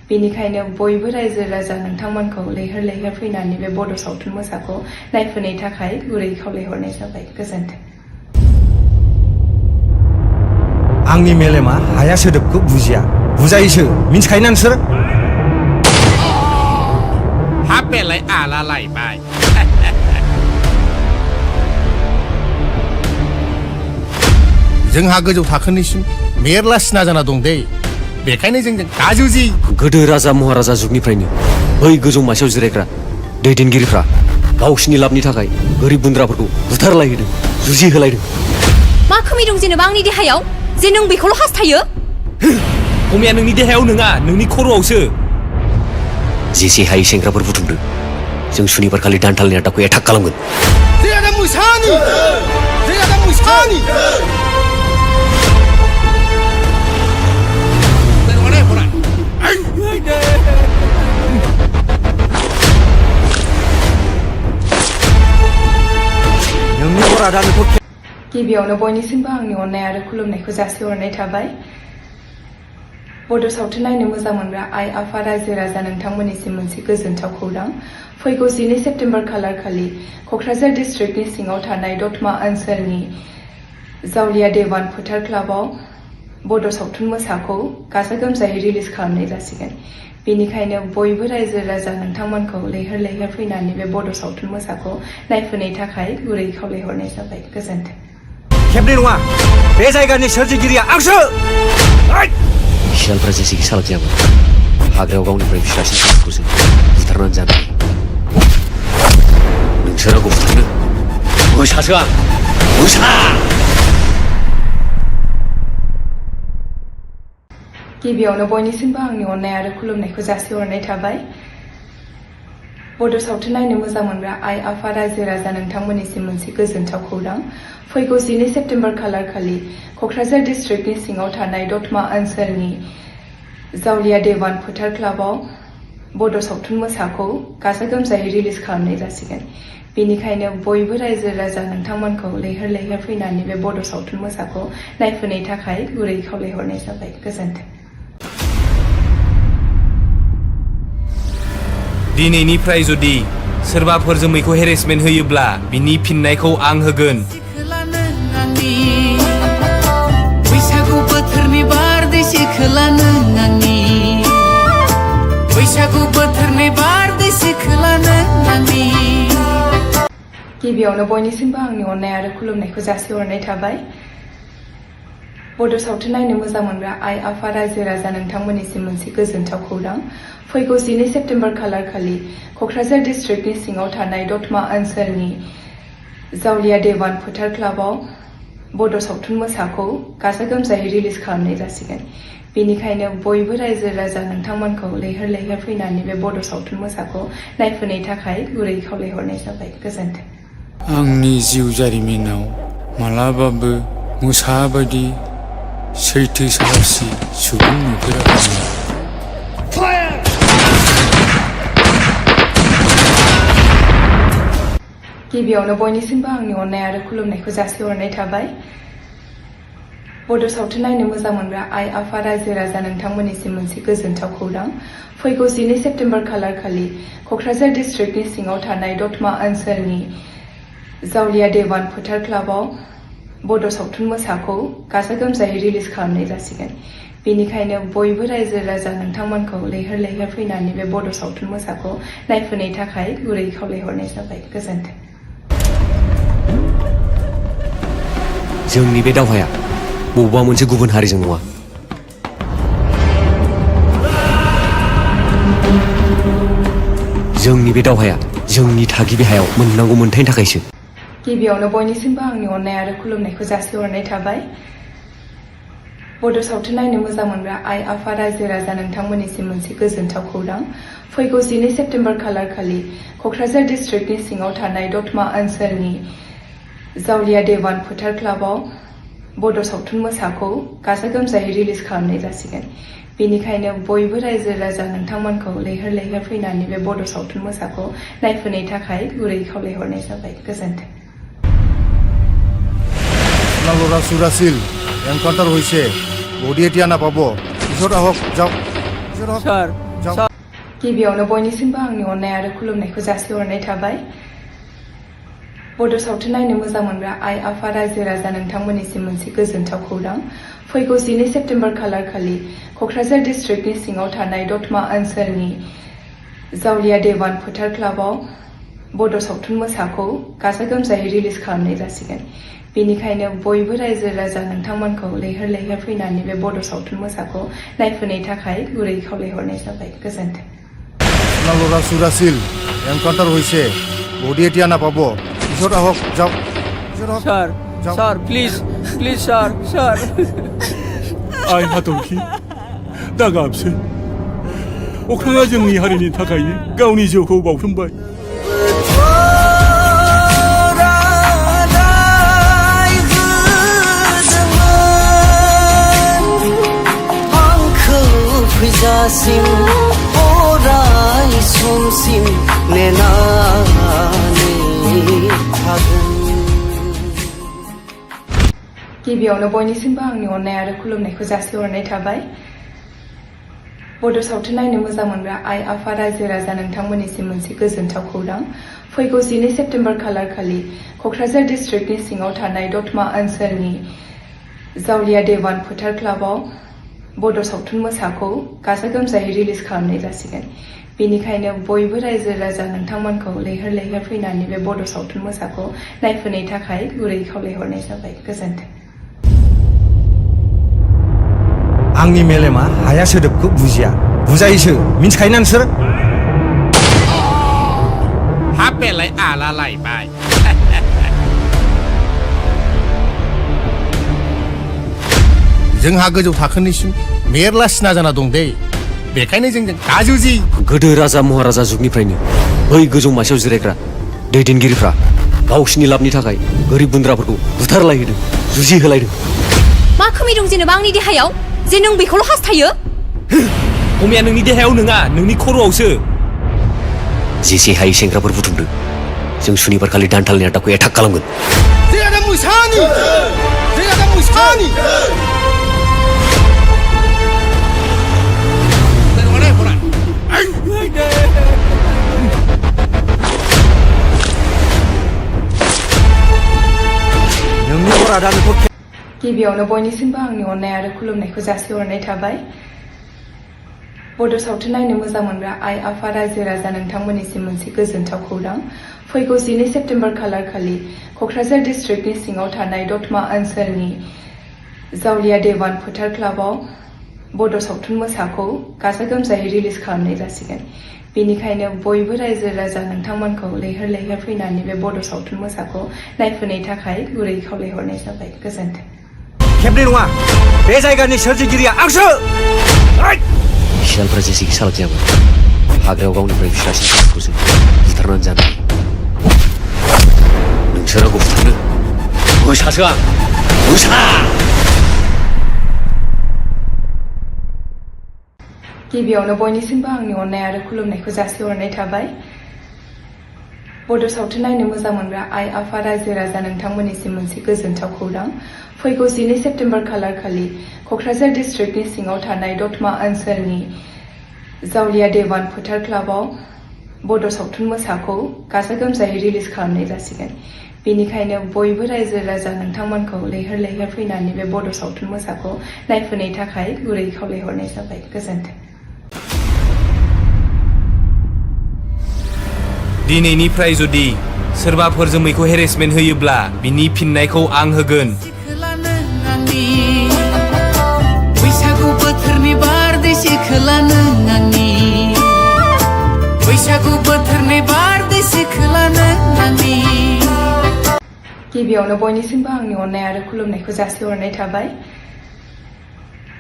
बेनिखायनो बयबो रायजो राजा नोंथांमोनखौ लैहोर लैहोर फैनानै बे बड' सावथुन मोसाखौ नायफैनायनि थाखाय गुरै खावलायहरनाय जाबाय गोजोन्थों आंनि मेलेमा हाया सोदोबखौ बुजिया बुजायोसो मिन्थिखायोना नोंसोर हाबेलाय आला लायबाय जोंहा गोजौ थाखोनिसिम मेरला सिना जाना दं दे बेखायनो जोंजों दाजुजि गोदो राजा महाराजा जुगनिफ्रायनो बै गोजौ मासियाव जिरायग्रा दैदेनगिरिफ्रा गावसिनि लाबनि थाखाय गोरिब गुन्द्राफोरखौ बुथारलायहोदों जुजि होलायदों मा खोमि दं जेनेबा आंनि देहायाव जे नों बेखौल' हास्थायो खमिया नोंनि देहायाव नङा नोंनि खर'आवसो जेसे हायै सेंग्राफोर बुथुमदों जों सुनिबार खालि दान्थालनि आड्डाखौ एटाक खालामगोन जोंहा मोसानि गिबियावनो बयनिसिमबो आंनि अननाय आरो खुलुमनायखौ जासिहरनाय थाबाय बड' सावथुन नायनो मोजां मोनग्रा आइ आफा रायजो राजा नोंथांमोननिसिम मोनसे गोजोनथाव खौरां फैगौ 12 सेप्तेम्बर खालारखालि क'क्राझार डिस्ट्रिक्टनि सिङाव थानाय दतमा ओनसोलनि जावलिया देवान फोथार क्लाबाव बड' सावथुन मोसाखौ गाजा गोमजायै रिलिज खालामनाय जासिगोन बेनिखायनो बयबो रायजो राजा नोंथांमोनखौ लैहोर लैहोर फैनानै बे बड' सावथुन मोसाखौ नायफैनायनि थाखाय गुरै खावलायहरनाय जाबाय गोजोन्थों खेबनै नङा बे जायगानि सोरजिगिरिया आंसो सियालफ्रा जेसेखि सालाक जायामोन हाग्रायाव गावनिफ्राय फिसासिन जुनारखौसो बुथारनानै जानाय नोंसोर आंखौ बुथारनो मोसासो आं मोसा गिबियावनो बयनिसिमबो आंनि अननाय आरो खुलुमनायखौ जासिहरनाय थाबाय बड' सावथुन नायनो मोजां मोनग्रा आइ आफा रायजो राजा नोंथांमोननिसिम मोनसे गोजोनथाव खौरां फैगौ 12 सेप्तेम्बर खालारखालि क'क्राझार डिस्ट्रिक्टनि सिङाव थानाय दतमा ओनसोलनि जावलिया देवान फोथार क्लाबाव बड' सावथुन मोसाखौ गाजा गोमजायै रिलिज खालामनाय जासिगोन बेनिखायनो बयबो रायजो राजा नोंथांमोनखौ लैहोर लैहोर फैनानै बे बड' सावथुन मोसाखौ नायफैनायनि थाखाय गुरै खावलायहरनाय जाबाय गोजोन्थों दिनैनिफ्राय जुदि सोरबाफोर जोमैखौ हेरेसमेन्ट होयोब्ला बिनि फिननायखौ आं होगोन बैसागु बोथोरनि बारदै सिखोला नों आंनि बैसागु बोथोरनि बारदै सिखोला नों आंनि गिबियावनो बयनिसिमबो आंनि अननाय आरो खुलुमनायखौ जासिहरनाय थाबाय बड' सावथुन नायनो मोजां मोनग्रा आइ आफा रायजो राजा नोंथांमोननिसिम मोनसे गोजोनथाव खौरां फैगौ 12 सेप्तेम्बर खालारखालि क'क्राझार डिस्ट्रिक्टनि सिङाव थानाय दतमा ओनसोलनि जावलिया देवान फोथार क्लाबाव बड' सावथुन मोसाखौ गाजा गोमजायै रिलिज खालामनाय जासिगोन बेनिखायनो बयबो रायजो राजा नोंथांमोनखौ लैहोर लैहोर फैनानै बे बड' सावथुन मोसाखौ नायफैनायनि थाखाय गुरै खावलायहरनाय जाबाय गोजोन्थों आंनि जिउ जारिमिनाव मालाबाबो मोसा बायदि सैथो साहसि सुबुं नुफेराखैमोन गिबियावनो बयनिसिमबो आंनि अननाय आरो खुलुमनायखौ जासिहरनाय थाबाय बड' सावथुन नायनो मोजां मोनग्रा आइ आफा रायजो राजा नोंथांमोननिसिम मोनसे गोजोनथाव खौरां फैगौ 12 सेप्तेम्बर खालारखालि क'क्राझार डिस्ट्रिक्टनि सिङाव थानाय दतमा ओनसोलनि जावलिया देवान फोथार क्लाबाव बड' सावथुन मोसाखौ गाजा गोमजायै रिलिज खालामनाय जासिगोन बेनिखायनो बयबो रायजो राजा नोंथांमोनखौ लैहोर लैहोर फैनानै बे बड' सावथुन मोसाखौ नायफैनायनि थाखाय गुरै खावलायहरनाय जाबाय गोजोन्थों जोंनि बे दावहाया बबेबा मोनसे गुबुन हारिजों नङा जोंनि बे दावहाया जोंनि थागिबि हायाव मोननांगौ मोनथायनि थाखायसो गिबियावनो बयनिसिमबो आंनि अननाय आरो खुलुमनायखौ जासिहरनाय थाबाय बड' सावथुन नायनो मोजां मोनग्रा आइ आफा रायजो राजा नोंथांमोननिसिम मोनसे गोजोनथाव खौरां फैगौ 12 सेप्तेम्बर खालारखालि क'क्राझार डिस्ट्रिक्टनि सिङाव थानाय दतमा ओनसोलनि जावलिया देवान फोथार क्लाबाव बड' सावथुन मोसाखौ गाजा गोमजायै रिलिज खालामनाय जासिगोन बेनिखायनो बयबो रायजो राजा नोंथांमोनखौ लैहोर लैहोर फैनानै बे बड' सावथुन मोसाखौ नायफैनायनि थाखाय गुरै खावलायहरनाय जाबाय गोजोन्थों ল'ৰা চুৰাছিল এনকাউণ্টাৰ হৈছে বডি এতিয়া নাপাব পিছত আহক যাওক স্যার স্যার गिबियावनो बयनिसिमबो आंनि अननाय आरो खुलुमनायखौ जासिहरनाय थाबाय बड' सावथुन नायनो मोजां मोनग्रा आइ आफा रायजो राजा नोंथांमोननिसिम मोनसे गोजोनथाव खौरां फैगौ 12 सेप्तेम्बर खालारखालि क'क्राझार डिस्ट्रिक्टनि सिङाव थानाय दतमा ओनसोलनि जावलिया देवान फोथार क्लाबाव बड' सावथुन मोसाखौ गाजा गोमजायै रिलिज खालामनाय जासिगोन बेनिखायनो बयबो रायजो राजा नोंथांमोनखौ लैहोर लैहोर फैनानै बे बड' सावथुन मोसाखौ नायफैनायनि थाखाय गुरै खावलायहरनाय जाबाय गोजोन्थों ল'ৰা চুৰাছিল এনকাউণ্টাৰ হৈছে বডি এতিয়া নাপাব পিছত আহক যাওক sir sir please please sir sir आइ हाथरखि दा गाबसै अख्राङा जोंनि हारिनि थाखायनो गावनि जिउखौ बाउसोमबाय फैजासिम अराय समसिम नेनानै थागोन गिबियावनो बयनिसिमबो आंनि अननाय आरो खुलुमनायखौ जासिहरनाय थाबाय बड' सावथुन नायनो मोजां मोनग्रा आइ आफा रायजो राजा नोंथांमोननिसिम मोनसे गोजोनथाव खौरां फैगौ 12 सेप्तेम्बर खालारखालि क'क्राझार डिस्ट्रिक्टनि सिङाव थानाय दतमा ओनसोलनि जावलिया देवान फोथार क्लाबाव बड' सावथुन मोसाखौ गाजा गोमजायै रिलिज खालामनाय जासिगोन बेनिखायनो बयबो रायजो राजा नोंथांमोनखौ लैहोर लैहोर फैनानै बे बड' सावथुन मोसाखौ नायफैनायनि थाखाय गुरै खावलायहरनाय जाबाय गोजोन्थों आंनि मेलेमा हाया सोदोबखौ बुजिया बुजायोसो मिन्थिखायोना नोंसोर हाबेलाय आला लायबाय जोंहा गोजौ थाखोनिसिम मेरला सिना जाना दं दे बेखायनो जोंजों दाजुजि गोदो राजा महाराजा जुगनिफ्रायनो बै गोजौ मासियाव जिरायग्रा दैदेनगिरिफ्रा गावसिनि लाबनि थाखाय गोरिब गुन्द्राफोरखौ बुथारलायहोदों जुजिहोलायदों मा खोमि दं जेनेबा आंनि देहायाव जे नों बेखौल' हास्थायो अमाया नोंनि देहायाव नङा नोंनि खर'आवसो जेसे हायै सेंग्राफोर बुथुमदों जों सुनिबार खालि दान्थालनि आड्डाखौ एटाक खालामगोन गिबियावनो बयनिसिमबो आंनि अननाय आरो खुलुमनायखौ जासिहरनाय थाबाय बड' सावथुन नायनो मोजां मोनग्रा आइ आफा रायजो राजा नोंथांमोननिसिम मोनसे गोजोनथाव खौरां फैगौ 12 सेप्तेम्बर खालारखालि क'क्राझार डिस्ट्रिक्टनि सिङाव थानाय दतमा ओनसोलनि जावलिया देवान फोथार क्लाबाव बड' सावथुन मोसाखौ गाजा गोमजायै रिलिज खालामनाय जासिगोन बेनिखायनो बयबो रायजो राजा नोंथांमोनखौ लैहोर लैहोर फैनानै बे बड' सावथुन मोसाखौ नायफैनायनि थाखाय गुरै खावलायहरनाय जाबाय गोजोन्थों खेबनै नङा बे जायगानि सोरजिगिरिया आंसो सियालफ्रा जेसेखि सालाक जायामोन हाग्रायाव गावनिफ्राय फिसासिन जुनारखौसो बुथारनानै जानो नोंसोर आंखौ बुथारनो मोसासो आं मोसा गिबियावनो बयनिसिमबो आंनि अननाय आरो खुलुमनायखौ जासिहरनाय थाबाय। बड' सावथुन नायनो मोजां मोनग्रा आइ आफा रायजो राजा नोंथांमोननिसिम मोनसे गोजोनथाव खौरां। फैगौ 12 सेप्तेम्बर खालारखालि क'क्राझार डिस्ट्रिक्टनि सिङाव थानाय दतमा ओनसोलनि जावलिया देवान फोथार क्लाबाव बड' सावथुन मोसाखौ गाजा गोमजायै रिलिज खालामनाय जासिगोन। बेनिखायनो बयबो रायजो राजा नोंथांमोनखौ लैहोर लैहोर फैनानै बे बड' सावथुन मोसाखौ नायफैनायनि थाखाय गुरै खावलायहरनाय जाबाय। गोजोन्थों। दिनैनिफ्राय जुदि सोरबाफोर जोमैखौ हेरेसमेन्ट होयोब्ला बिनि फिननायखौ आं होगोन। बैसागु बोथोरनि बारदै सिखोला नों आंनि बैसागु बोथोरनि बारदै सिखोला नों आंनि। गिबियावनो बयनिसिमबो आंनि अननाय आरो खुलुमनायखौ जासिहरनाय थाबाय।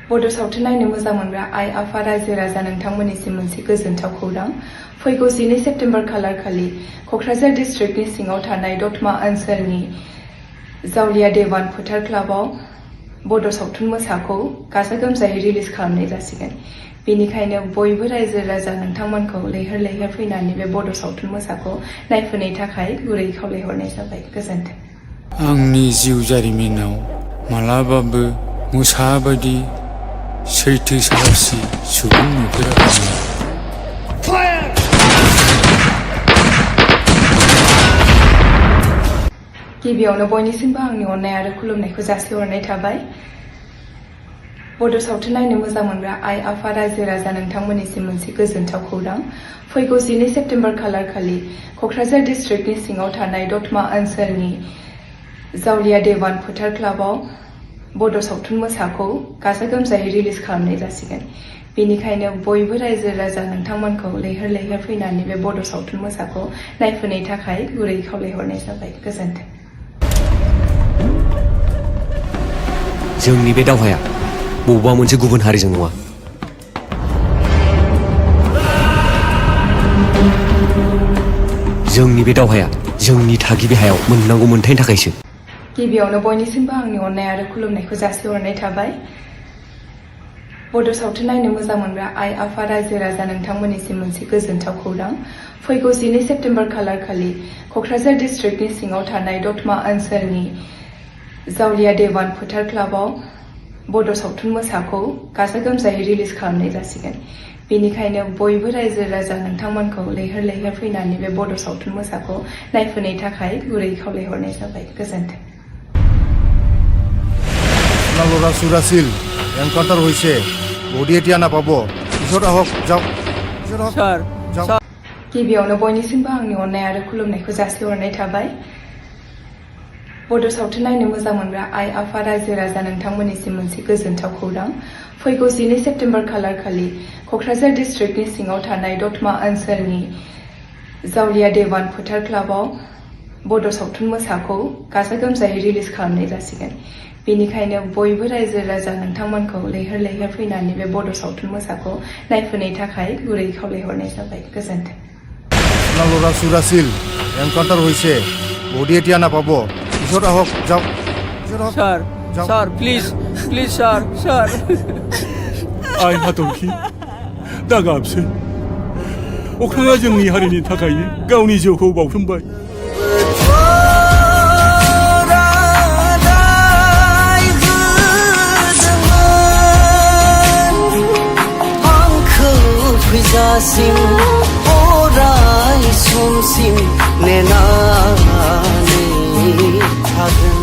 बड' सावथुन नायनो मोजां मोनग्रा आइ आफा रायजो राजा नोंथांमोननिसिम मोनसे गोजोनथाव खौरां। फैगौ 12 सेप्तेम्बर खालारखालि क'क्राझार डिस्ट्रिक्टनि सिङाव थानाय दतमा ओनसोलनि जावलिया देवान फोथार क्लाबाव बड' सावथुन मोसाखौ गाजा गोमजायै रिलिज खालामनाय जासिगोन। बेनिखायनो बयबो रायजो राजा नोंथांमोनखौ लैहोर लैहोर फैनानै बे बड' सावथुन मोसाखौ नायफैनायनि थाखाय गुरै खावलायहरनाय जाबाय। गोजोन्थों। आंनि जिउ जारिमिनाव मालाबाबो मोसा बायदि सैथो साहसि सुबुं नुफेराखैमोन। गिबियावनो बयनिसिमबो आंनि अननाय आरो खुलुमनायखौ जासिहरनाय थाबाय। बड' सावथुन नायनो मोजां मोनग्रा आइ आफा रायजो राजा नोंथांमोननिसिम मोनसे गोजोनथाव खौरां। फैगौ 12 सेप्तेम्बर खालारखालि क'क्राझार डिस्ट्रिक्टनि सिङाव थानाय दतमा ओनसोलनि जावलिया देवान फोथार क्लाबाव बड' सावथुन मोसाखौ गाजा गोमजायै रिलिज खालामनाय जासिगोन। बेनिखायनो बयबो रायजो राजा नोंथांमोनखौ लैहोर लैहोर फैनानै बे बड' सावथुन मोसाखौ नायफैनायनि थाखाय गुरै खावलायहरनाय जाबाय। गोजोन्थों। जोंनि बे दावहाया बबेबा मोनसे गुबुन हारिजों नङा। जोंनि बे दावहाया जोंनि थागिबि हायाव मोननांगौ मोनथायनि थाखायसो। गिबियावनो बयनिसिमबो आंनि अननाय आरो खुलुमनायखौ जासिहरनाय थाबाय। बड' सावथुन नायनो मोजां मोनग्रा आइ आफा रायजो राजा नोंथांमोननिसिम मोनसे गोजोनथाव खौरां। फैगौ 12 सेप्तेम्बर खालारखालि क'क्राझार डिस्ट्रिक्टनि सिङाव थानाय दतमा ओनसोलनि जावलिया देवान फोथार क्लाबाव बड' सावथुन मोसाखौ गाजा गोमजायै रिलिज खालामनाय जासिगोन। बेनिखायनो बयबो रायजो राजा नोंथांमोनखौ लैहोर लैहोर फैनानै बे बड' सावथुन मोसाखौ नायफैनायनि थाखाय गुरै खावलायहरनाय जाबाय। गोजोन्थों। ল'ৰা চুৰাছিল এনকাউণ্টাৰ হৈছে বডি এতিয়া নাপাব পিছত আহক যাওক স্যার যাওক। गिबियावनो बयनिसिमबो आंनि अननाय आरो खुलुमनायखौ जासिहरनाय थाबाय। बड' सावथुन नायनो मोजां मोनग्रा आइ आफा रायजो राजा नोंथांमोननिसिम मोनसे गोजोनथाव खौरां। फैगौ 12 सेप्तेम्बर खालारखालि क'क्राझार डिस्ट्रिक्टनि सिङाव थानाय दतमा ओनसोलनि जावलिया देवान फोथार क्लाबाव बड' सावथुन मोसाखौ गाजा गोमजायै रिलिज खालामनाय जासिगोन। बेनिखायनो बयबो रायजो राजा नोंथांमोनखौ लैहोर लैहोर फैनानै बे बड' सावथुन मोसाखौ नायफैनायनि थाखाय गुरै खावलायहरनाय जाबाय। गोजोन्थों। ল'ৰা চুৰাছিল এনকাউণ্টাৰ হৈছে বডি এতিয়া নাপাব পিছত আহক যাওক। Sir sir please please sir sir आइ हाथरखि दा गाबसै अख्राङा जोंनि हारिनि थाखायनो गावनि जिउखौ बाउसोमबाय। फैजासिम अराय समसिम नेनानै थागोन।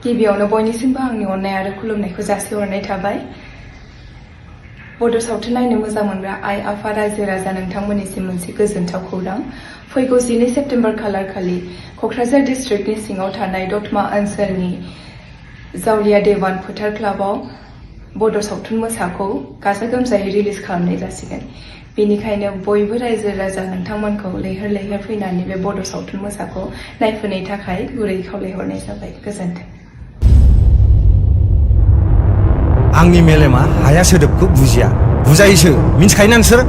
गिबियावनो बयनिसिमबो आंनि अननाय आरो खुलुमनायखौ जासिहरनाय थाबाय। बड' सावथुन नायनो मोजां मोनग्रा आइ आफा रायजो राजा नोंथांमोननिसिम मोनसे गोजोनथाव खौरां। फैगौ 12 सेप्तेम्बर खालारखालि क'क्राझार डिस्ट्रिक्टनि सिङाव थानाय दतमा ओनसोलनि जावलिया देवान फोथार क्लाबाव बड' सावथुन मोसाखौ गाजा गोमजायै रिलिज खालामनाय जासिगोन। बेनिखायनो बयबो रायजो राजा नोंथांमोनखौ लैहोर लैहोर फैनानै बे बड' सावथुन मोसाखौ नायफैनायनि थाखाय गुरै खावलायहरनाय जाबाय। गोजोन्थों। आंनि मेलेमा हाया सोदोबखौ बुजिया बुजायोसो मिन्थिखायोना नोंसोर?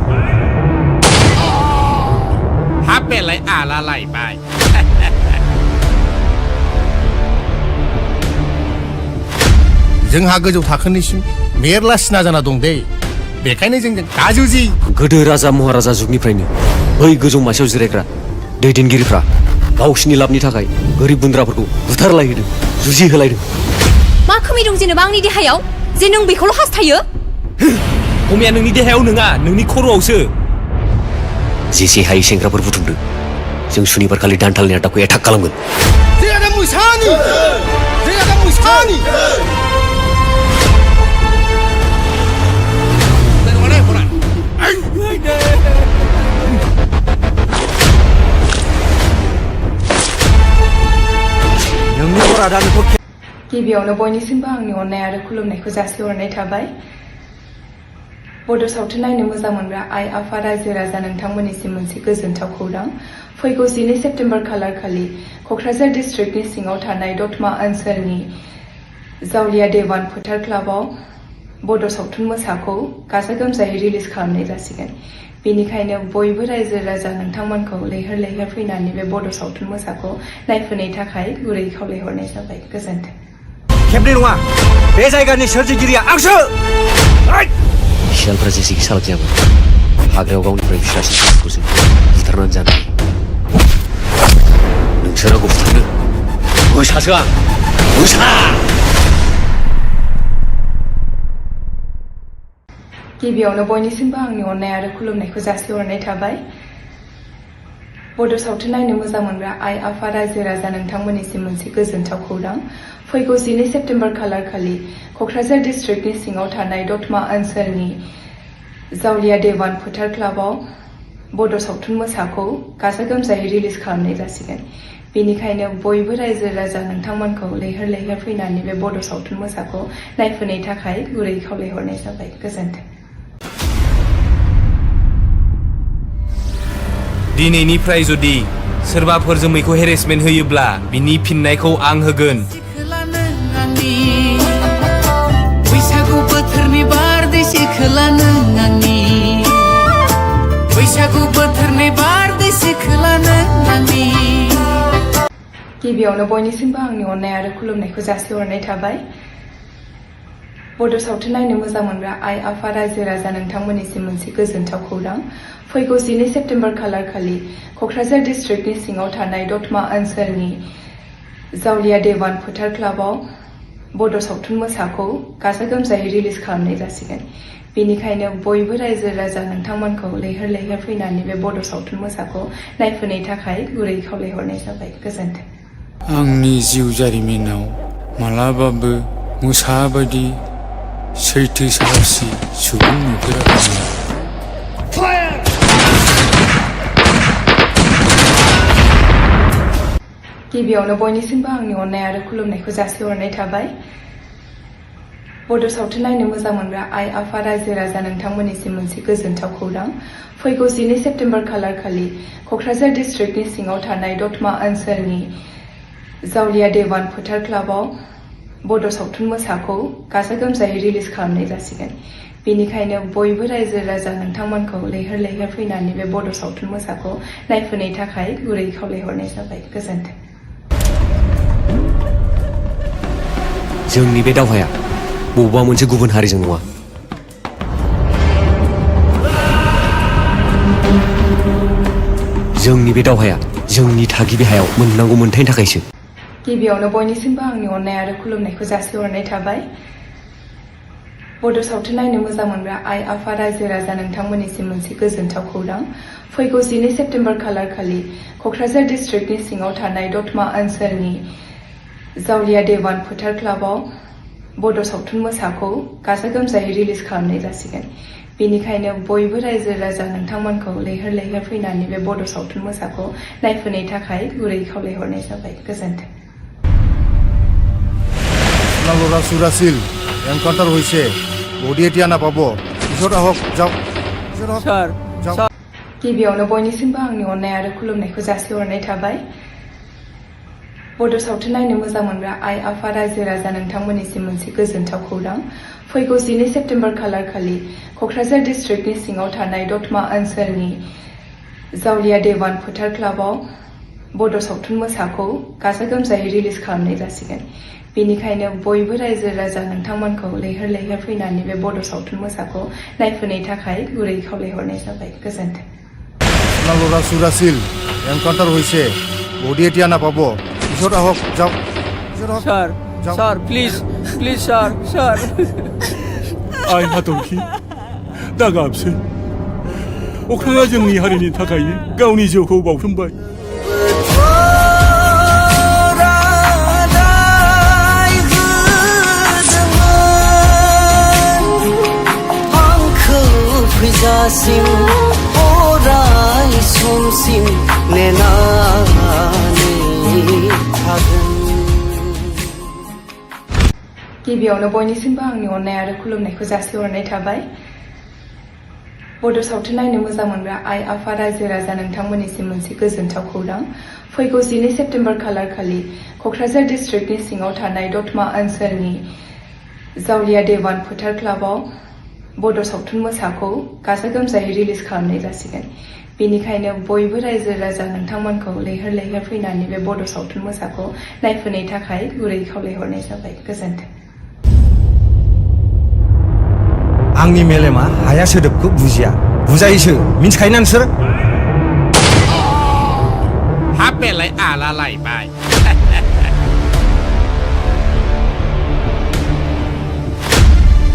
हाब बेलाय आला लायबाय जोंहा गोजौ थाखोनिसिम मेरला सिना जाना दं दे बेखायनो जोंजों दाजुजि गोदो राजा महाराजा जुगनिफ्रायनो बै गोजौ मासियाव जिरायग्रा दैदेनगिरिफ्रा गावसिनि लाबनि थाखाय गोरिब गुन्द्राफोरखौ बुथारलायहोदों जुजि होलायदों मा खोमै दं जेनेबा आंनि देहायाव जे नों बेखौल' हास्थायो खमिया नोंनि देहायाव नङा नोंनि खर'आवसो जेसे हायै सेंग्राफोर बुथुमदों जों सुनिबार खालि दान्थालनि आड्डाखौ एटाक खालामगोन गिबियावनो बयनिसिमबो आंनि अननाय आरो खुलुमनायखौ जासिहरनाय थाबाय बड' सावथुन नायनो मोजां मोनग्रा आइ आफा रायजो राजा नोंथांमोननिसिम मोनसे गोजोनथाव खौरां फैगौ 12 सेप्तेम्बर खालार खालि क'क्राझार डिस्ट्रिक्टनि सिङाव थानाय दतमा ओनसोलनि जावलिया देवान फोथार क्लाबाव बड' सावथुन मोसाखौ गाजा गोमजायै रिलिज खालामनाय जासिगोन बेनिखायनो बयबो रायजो राजा नोंथांमोनखौ लैहोर लैहोर फैनानै बे बड' सावथुन मोसाखौ नायफैनायनि थाखाय गुरै खावलायहरनाय जाबाय गोजोन्थों खेबनै नङा बे जायगानि सोरजिगिरिया आंसो सियालफ्रा जेसेखि सालाक जायामोन हाग्रायाव गावनिफ्राय फिसासिन जुनारखौसो बुथारनानै जानाय नोंसोर आंखौ बुथारनो मोसासो आं मोसा गिबियावनो बयनिसिमबो आंनि अननाय आरो खुलुमनायखौ जासिहरनाय थाबाय बड' सावथुन नायनो मोजां मोनग्रा आइ आफा रायजो राजा नोंथांमोननिसिम मोनसे गोजोनथाव खौरां फैगौ 12 सेप्तेम्बर खालार खालि क'क्राझार डिस्ट्रिक्टनि सिङाव थानाय दतमा ओनसोलनि जावलिया देवान फोथार क्लाबाव बड' सावथुन मोसाखौ गाजा गोमजायै रिलिज खालामनाय जासिगोन बेनिखायनो बयबो रायजो राजा नोंथांमोनखौ लैहोर लैहोर फैनानै बे बड' सावथुन मोसाखौ नायफैनायनि थाखाय गुरै खावलायहरनाय जाबाय गोजोन्थों दिनैनिफ्राय जुदि सोरबाफोर जोमैखौ हेरेसमेन्ट होयोब्ला बिनि फिननायखौ आं होगोन बैसागु बोथोरनि बारदै सिख्ला नों आंनि बैसागु बोथोरनि बारदै सिख्ला नों आंनि गिबियावनो बयनिसिमबो आंनि अननाय आरो खुलुमनायखौ जासिहरनाय थाबाय बड' सावथुन नायनो मोजां मोनग्रा आइ आफा रायजो राजा नोंथांमोननिसिम मोनसे गोजोनथाव खौरां फैगौ 12 सेप्तेम्बर खालार खालि क'क्राझार डिस्ट्रिक्टनि सिङाव थानाय दतमा ओनसोलनि जावलिया देवान फोथार क्लाबाव बड' सावथुन मोसाखौ गाजा गोमजायै रिलिज खालामनाय जासिगोन बेनिखायनो बयबो रायजो राजा नोंथांमोनखौ लैहोर लैहोर फैनानै बे बड' सावथुन मोसाखौ नायफैनायनि थाखाय गुरै खावलायहरनाय जाबाय गोजोन्थों आंनि जिउ जारिमिनाव मालाबाबो मोसा बायदि सैथो साहसि सुबुं नुफेराखैमोन गिबियावनो बयनिसिमबो आंनि अननाय आरो खुलुमनायखौ जासिहरनाय थाबाय बड' सावथुन नायनो मोजां मोनग्रा आइ आफा रायजो राजा नोंथांमोननिसिम मोनसे गोजोनथाव खौरां फैगौ 12 सेप्तेम्बर खालार खालि क'क्राझार डिस्ट्रिक्टनि सिङाव थानाय दतमा ओनसोलनि जावलिया देवान फोथार क्लाबाव बड' सावथुन मोसाखौ गाजा गोमजायै रिलिज खालामनाय जासिगोन बेनिखायनो बयबो रायजो राजा नोंथांमोनखौ लैहोर लैहोर फैनानै बे बड' सावथुन मोसाखौ नायफैनायनि थाखाय गुरै खावलायहरनाय जाबाय गोजोन्थों जोंनि बे दावहाया बबेबा मोनसे गुबुन हारिजों नङा जोंनि बे दावहाया जोंनि थागिबि हायाव मोननांगौ मोनथायनि थाखायसो गिबियावनो बयनिसिमबो आंनि अननाय आरो खुलुमनायखौ जासिहरनाय थाबाय बड' सावथुन नायनो मोजां मोनग्रा आइ आफा रायजो राजा नोंथांमोननिसिम मोनसे गोजोनथाव खौरां फैगौ 12 सेप्तेम्बर खालार खालि क'क्राझार डिस्ट्रिक्टनि सिङाव थानाय दतमा ओनसोलनि जावलिया देवान फोथार क्लाबाव बड' सावथुन मोसाखौ गाजा गोमजायै रिलिज खालामनाय जासिगोन बेनिखायनो बयबो रायजो राजा नोंथांमोनखौ लैहोर लैहोर फैनानै बे बड' सावथुन मोसाखौ नायफैनायनि थाखाय गुरै खावलायहरनाय जाबाय गोजोन्थों ল'ৰা চুৰাছিল এনকাউণ্টাৰ হৈছে বডি এতিয়া নাপাব পিছত আহক যাওক স্যার गिबियावनो बयनिसिमबो आंनि अननाय आरो खुलुमनायखौ जासिहरनाय थाबाय बड' सावथुन नायनो मोजां मोनग्रा आइ आफा रायजो राजा नोंथांमोननिसिम मोनसे गोजोनथाव खौरां फैगौ 12 सेप्तेम्बर खालार खालि क'क्राझार डिस्ट्रिक्टनि सिङाव थानाय दतमा ओनसोलनि जावलिया देवान फोथार क्लाबाव बड' सावथुन मोसाखौ गाजा गोमजायै रिलिज खालामनाय जासिगोन बेनिखायनो बयबो रायजो राजा नोंथांमोनखौ लैहोर लैहोर फैनानै बे बड' सावथुन मोसाखौ नायफैनो थाखाय गुरै खावलायहरनाय जाबाय गोजोन्थों লৰা চুৰাছিল এনকাউণ্টাৰ হৈছে বডি এতিয়া নাপাব পিছত আহক যাওক sir sir please please sir sir आइ हाथरखि दा गाबसै अख्राङा जोंनि हारिनि थाखायनो गावनि जिउखौ बाउसोमबाय फैजासिम अराय समसिम नेनानै थागोन गिबियावनो बयनिसिमबो आंनि अननाय आरो खुलुमनायखौ जासिहरनाय थाबाय बड' सावथुन नायनो मोजां मोनग्रा आइ आफा रायजो राजा नोंथांमोननिसिम मोनसे गोजोनथाव खौरां फैगौ 12 सेप्तेम्बर खालारखालि क'क्राझार डिस्ट्रिक्टनि सिङाव थानाय दतमा ओनसोलनि जावलिया देवान फोथार क्लाबाव बड' सावथुन मोसाखौ गाजा गोमजायै रिलिज खालामनाय जासिगोन बेनिखायनो बयबो रायजो राजा नोंथांमोनखौ लैहोर लैहोर फैनानै बे बड' सावथुन मोसाखौ नायफैनो थाखाय गुरै खावलायहरनाय जाबाय गोजोन्थों आंनि मेलेमा हाया सोदोबखौ बुजिया बुजायोसो मिन्थिखायोना नोंसोर हाबेलाय आलालायबाय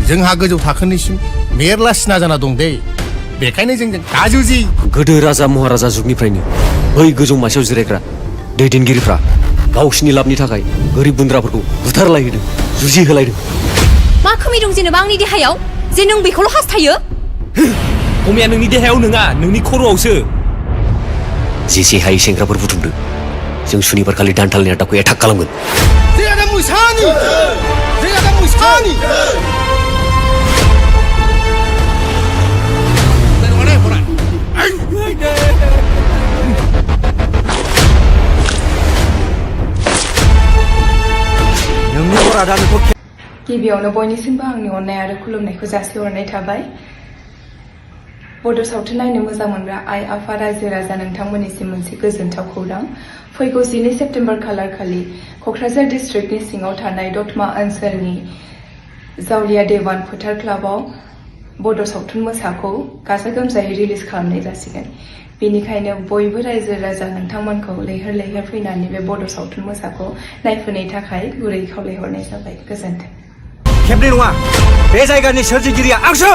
जोंहा गोजौ थाखोनिसिम मेरला सिना जाना दं दे बेखायनो जोंजों दाजुजि गोदो राजा महाराजा जुगनिफ्रायनो बै गोजौ मासियाव जिरायग्रा दैदेनगिरिफ्रा गावसिनि लाबनि थाखाय गोरिब गुन्द्राफोरखौ बुथारलायहोदों जुजिहोलायदों मा खोमै दं जेनेबा आंनि देहायाव जे नों बेखौल' हास्थायो खमिया नोंनि देहायाव नङा नोंनि खर'आवसो जेसे हायै सेंग्राफोर बुथुमदों जों सुनिबार खालि दान्थालनि आटाखौ एटाक खालामगोन गिबियावनो बयनिसिमबो आंनि अननाय आरो खुलुमनायखौ जासिहरनाय थाबाय बड' सावथुन नायनो मोजां मोनग्रा आइ आफा रायजो राजा नोंथांमोननिसिम मोनसे गोजोनथाव खौरां फैगौ 12 सेप्तेम्बर खालारखालि क'क्राझार डिस्ट्रिक्टनि सिङाव थानाय दतमा ओनसोलनि जावलिया देवान फोथार क्लाबाव बड' सावथुन मोसाखौ गाजा गोमजायै रिलिज खालामनाय जासिगोन बेनिखायनो बयबो रायजो राजा नोंथांमोनखौ लैहोर लैहोर फैनानै बे बड' सावथुन मोसाखौ नायफैनो थाखाय गुरै खावलायहरनाय जाबाय गोजोन्थों खेबनै नङा बे जायगानि सोरजिगिरिया आंसो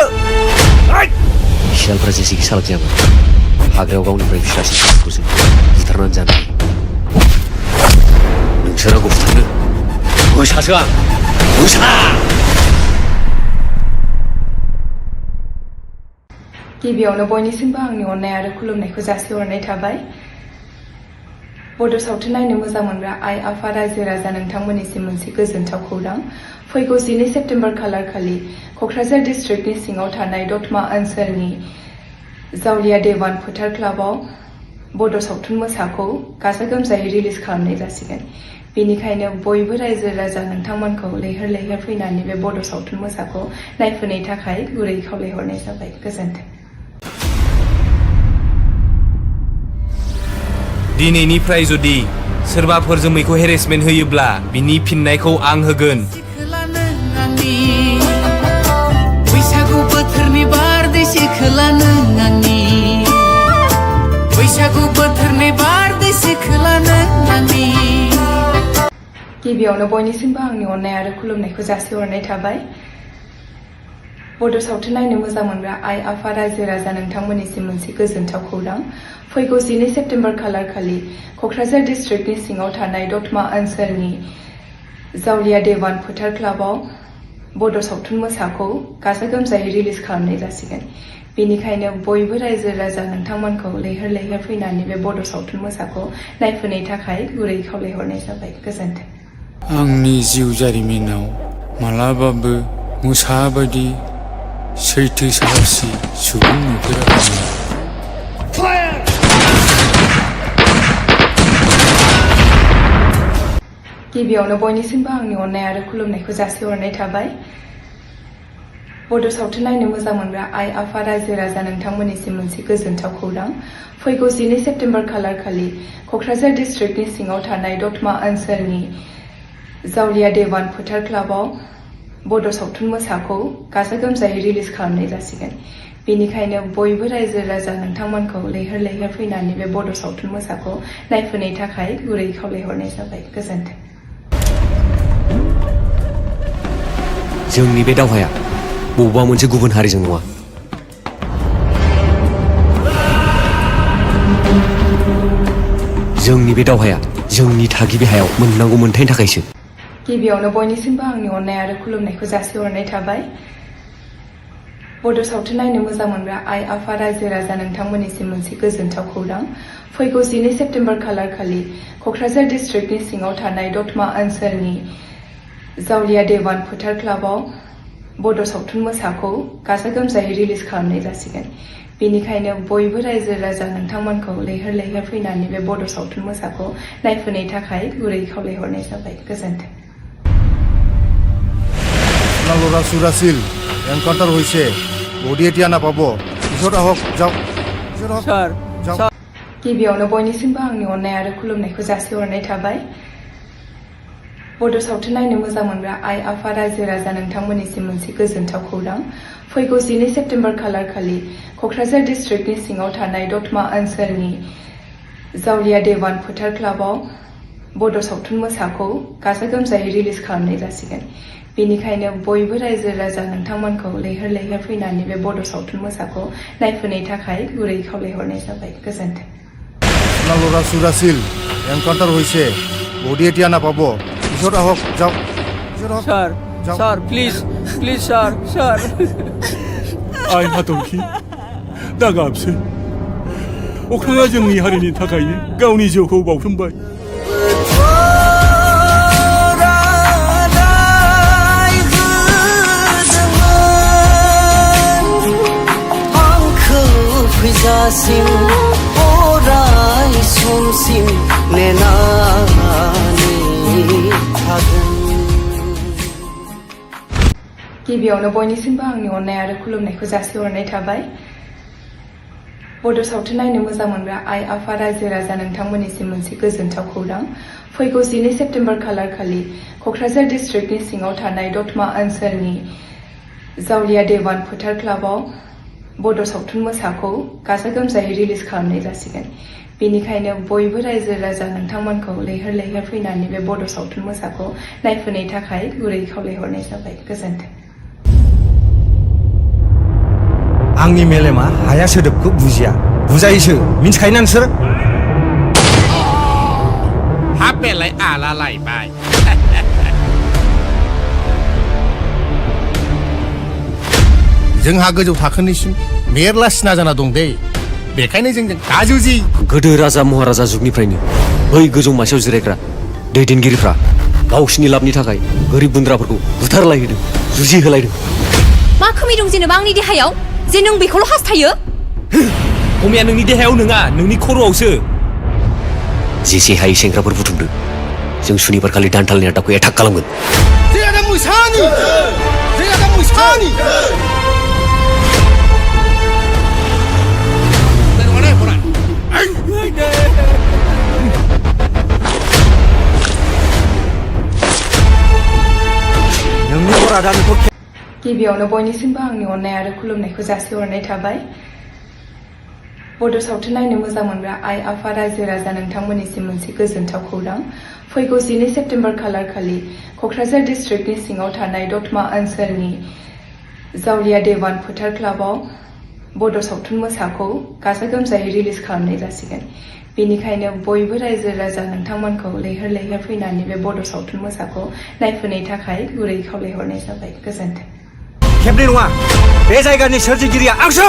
सियालफ्रा जेसेखि सालाक जायामोन हाग्रायाव गावनिफ्राय फिसासिन जिबखौ जों बुथारनानै जानो नोंसोर आंखौ बुथारनो मोसासो आं मोसा गिबियावनो बयनिसिमबो आंनि अननाय आरो खुलुमनायखौ जासिहरनाय थाबाय बड' सावथुन नायनो मोजां मोनग्रा आइ आफा रायजो राजा नोंथांमोननिसिम मोनसे गोजोनथाव खौरां फैगौ 12 सेप्तेम्बर खालारखालि क'क्राझार डिस्ट्रिक्टनि सिङाव थानाय दतमा ओनसोलनि जावलिया देवान फोथार क्लाबाव बड' सावथुन मोसाखौ गाजा गोमजायै रिलिज खालामनाय जासिगोन बेनिखायनो बयबो रायजो राजा नोंथांमोनखौ लैहोर लैहोर फैनानै बे बड' सावथुन मोसाखौ नायफैनो थाखाय गुरै खावलायहरनाय जाबाय गोजोन्थों दिनैनिफ्राय जुदि सोरबाफोर जोमैखौ हेरेसमेन्ट होयोब्ला बिनि फिननायखौ आं होगोन बैसागु बोथोरनि बारदै सिखोला नों आंनि बैसागु बोथोरनि बारदै सिखोला नों आंनि गिबियावनो बयनिसिमबो आंनि अननाय आरो खुलुमनायखौ जासिहरनाय थाबाय बड' सावथुन नायनो मोजां मोनग्रा आइ आफा रायजो राजा नोंथांमोननिसिम मोनसे गोजोनथाव खौरां फैगौ 12 सेप्तेम्बर खालारखालि क'क्राझार डिस्ट्रिक्टनि सिङाव थानाय दतमा ओनसोलनि जावलिया देवान फोथार क्लाबाव बड' सावथुन मोसाखौ गाजा गोमजायै रिलिज खालामनाय जासिगोन बेनिखायनो बयबो रायजो राजा नोंथांमोनखौ लैहोर लैहोर फैनानै बे बड' सावथुन मोसाखौ नायफैनो थाखाय गुरै खावलायहरनाय जाबाय गोजोन्थों आंनि जिउ जारिमिनाव मालाबाबो मोसा बायदि सैथो साहसि सुबुं नुफेराखैमोन गिबियावनो बयनिसिमबो आंनि अननाय आरो खुलुमनायखौ जासिहरनाय थाबाय बड' सावथुन नायनो मोजां मोनग्रा आइ आफा रायजो राजा नोंथांमोननिसिम मोनसे गोजोनथाव खौरां फैगौ 12 सेप्तेम्बर खालारखालि क'क्राझार डिस्ट्रिक्टनि सिङाव थानाय दतमा ओनसोलनि जावलिया देवान फोथार क्लाबाव बड' सावथुन मोसाखौ गाजा गोमजायै रिलिज खालामनाय जासिगोन। बेनिखायनो बयबो रायजो राजा नोंथांमोनखौ लैहोर लैहोर फैनानै बे बड' सावथुन मोसाखौ नायफैनायनि थाखाय गुरै खावलायहरनाय जाबाय। गोजोन्थों। जोंनि बे दावहाया बबेबा मोनसे गुबुन हारिजों नङा। जोंनि बे दावहाया जोंनि थागिबि हायाव मोननांगौ मोनथायनि थाखायसो। गिबियावनो बयनिसिमबो आंनि अननाय आरो खुलुमनायखौ जासिहरनाय थाबाय। बड' सावथुन नायनो मोजां मोनग्रा आइ आफा रायजो राजा नोंथांमोननिसिम मोनसे गोजोनथाव खौरां। फैगौ 12 सेप्तेम्बर खालार खालि क'क्राझार डिस्ट्रिक्टनि सिङाव थानाय दतमा ओनसोलनि जावलिया देवान फोथार क्लाबाव बड' सावथुन मोसाखौ गाजा गोमजायै रिलिज खालामनाय जासिगोन। बेनिखायनो बयबो रायजो राजा नोंथांमोनखौ लैहोर लैहोर फैनानै बे बड' सावथुन मोसाखौ नायफैनायनि थाखाय गुरै खावलायहरनाय जाबाय। गोजोन्थों। ল'ৰা চুৰাছিল এনকাউণ্টাৰ হৈছে বডি এতিয়া নাপাব পিছত আহক যাওক স্যার गिबियावनो बयनिसिमबो आंनि अननाय आरो खुलुमनायखौ जासिहरनाय थाबाय। बड' सावथुन नायनो मोजां मोनग्रा आइ आफा रायजो राजा नोंथांमोननिसिम मोनसे गोजोनथाव खौरां। फैगौ 12 सेप्तेम्बर खालार खालि क'क्राझार डिस्ट्रिक्टनि सिङाव थानाय दतमा ओनसोलनि जावलिया देवान फोथार क्लाबाव बड' सावथुन मोसाखौ गाजा गोमजायै रिलिज खालामनाय जासिगोन। बेनिखायनो बयबो रायजो राजा नोंथांमोनखौ लैहोर लैहोर फैनानै बे बड' सावथुन मोसाखौ नायफैनायनि थाखाय गुरै खावलायहरनाय जाबाय। गोजोन्थों। ল'ৰা চুৰাছিল এনকাউণ্টাৰ হৈছে বডি এতিয়া নাপাব পিছত আহক যাওক স্যার প্লিজ স্যার आइ हाथरखि दा गाबसै अख्राङा जोंनि हारिनि थाखायनो गावनि जिउखौ बाउसोमबाय। फैजासिम अराय समसिम नेनानै थागोन। गिबियावनो बयनिसिमबो आंनि अननाय आरो खुलुमनायखौ जासिहरनाय थाबाय। बड' सावथुन नायनो मोजां मोनग्रा आइ आफा रायजो राजा नोंथांमोननिसिम मोनसे गोजोनथाव खौरां। फैगौ 12 सेप्तेम्बर खालार खालि क'क्राझार डिस्ट्रिक्टनि सिङाव थानाय दतमा ओनसोलनि जावलिया देवान फोथार क्लाबाव बड' सावथुन मोसाखौ गाजा गोमजायै रिलिज खालामनाय जासिगोन। बेनिखायनो बयबो रायजो राजा नोंथांमोनखौ लैहोर लैहोर फैनानै बे बड' सावथुन मोसाखौ नायफैनायनि थाखाय गुरै खावलायहरनाय जाबाय। गोजोन्थों। आंनि मेलेमा हाया सोदोबखौ बुजिया बुजायोसो मिन्थिखायोना नोंसोर? हाबेलाय आलालायबाय जोंहा गोजौ थाखोनिसिम मेरला सिना जाना दं दे बेखायनो जोंजों दाजुजि। गोदो राजा महाराजा जुगनिफ्रायनो बै गोजौ मासियाव जिरायग्रा दैदेनगिरिफ्रा गावसिनि लाबनि थाखाय गोरिब गुन्द्राफोरखौ बुथारलायहोदों जुजिहोलायदों। मा खोमै दं जेनेबा आंनि देहायाव जे नों बेखौल' हास्थायो? खमिया नोंनि देहायाव नङा नोंनि खर'आवसो। जेसे हायै सेंग्राफोर बुथुमदों जों सुनिबार खालि दानथालनि आदाखौ एटाक खालामगोन। गिबियावनो बयनिसिमबो आंनि अननाय आरो खुलुमनायखौ जासिहरनाय थाबाय। बड' सावथुन नायनो मोजां मोनग्रा आइ आफा रायजो राजा नोंथांमोननिसिम मोनसे गोजोनथाव खौरां। फैगौ 12 सेप्तेम्बर खालार खालि क'क्राझार डिस्ट्रिक्टनि सिङाव थानाय दतमा ओनसोलनि जावलिया देवान फोथार क्लाबाव बड' सावथुन मोसाखौ गाजा गोमजायै रिलिज खालामनाय जासिगोन। बेनिखायनो बयबो रायजो राजा नोंथांमोनखौ लैहोर लैहोर फैनानै बे बड' सावथुन मोसाखौ नायफैनायनि थाखाय गुरै खावलायहरनाय जाबाय। गोजोन्थों। खेबनै नङा बे जायगानि सोरजिगिरिया आंसो।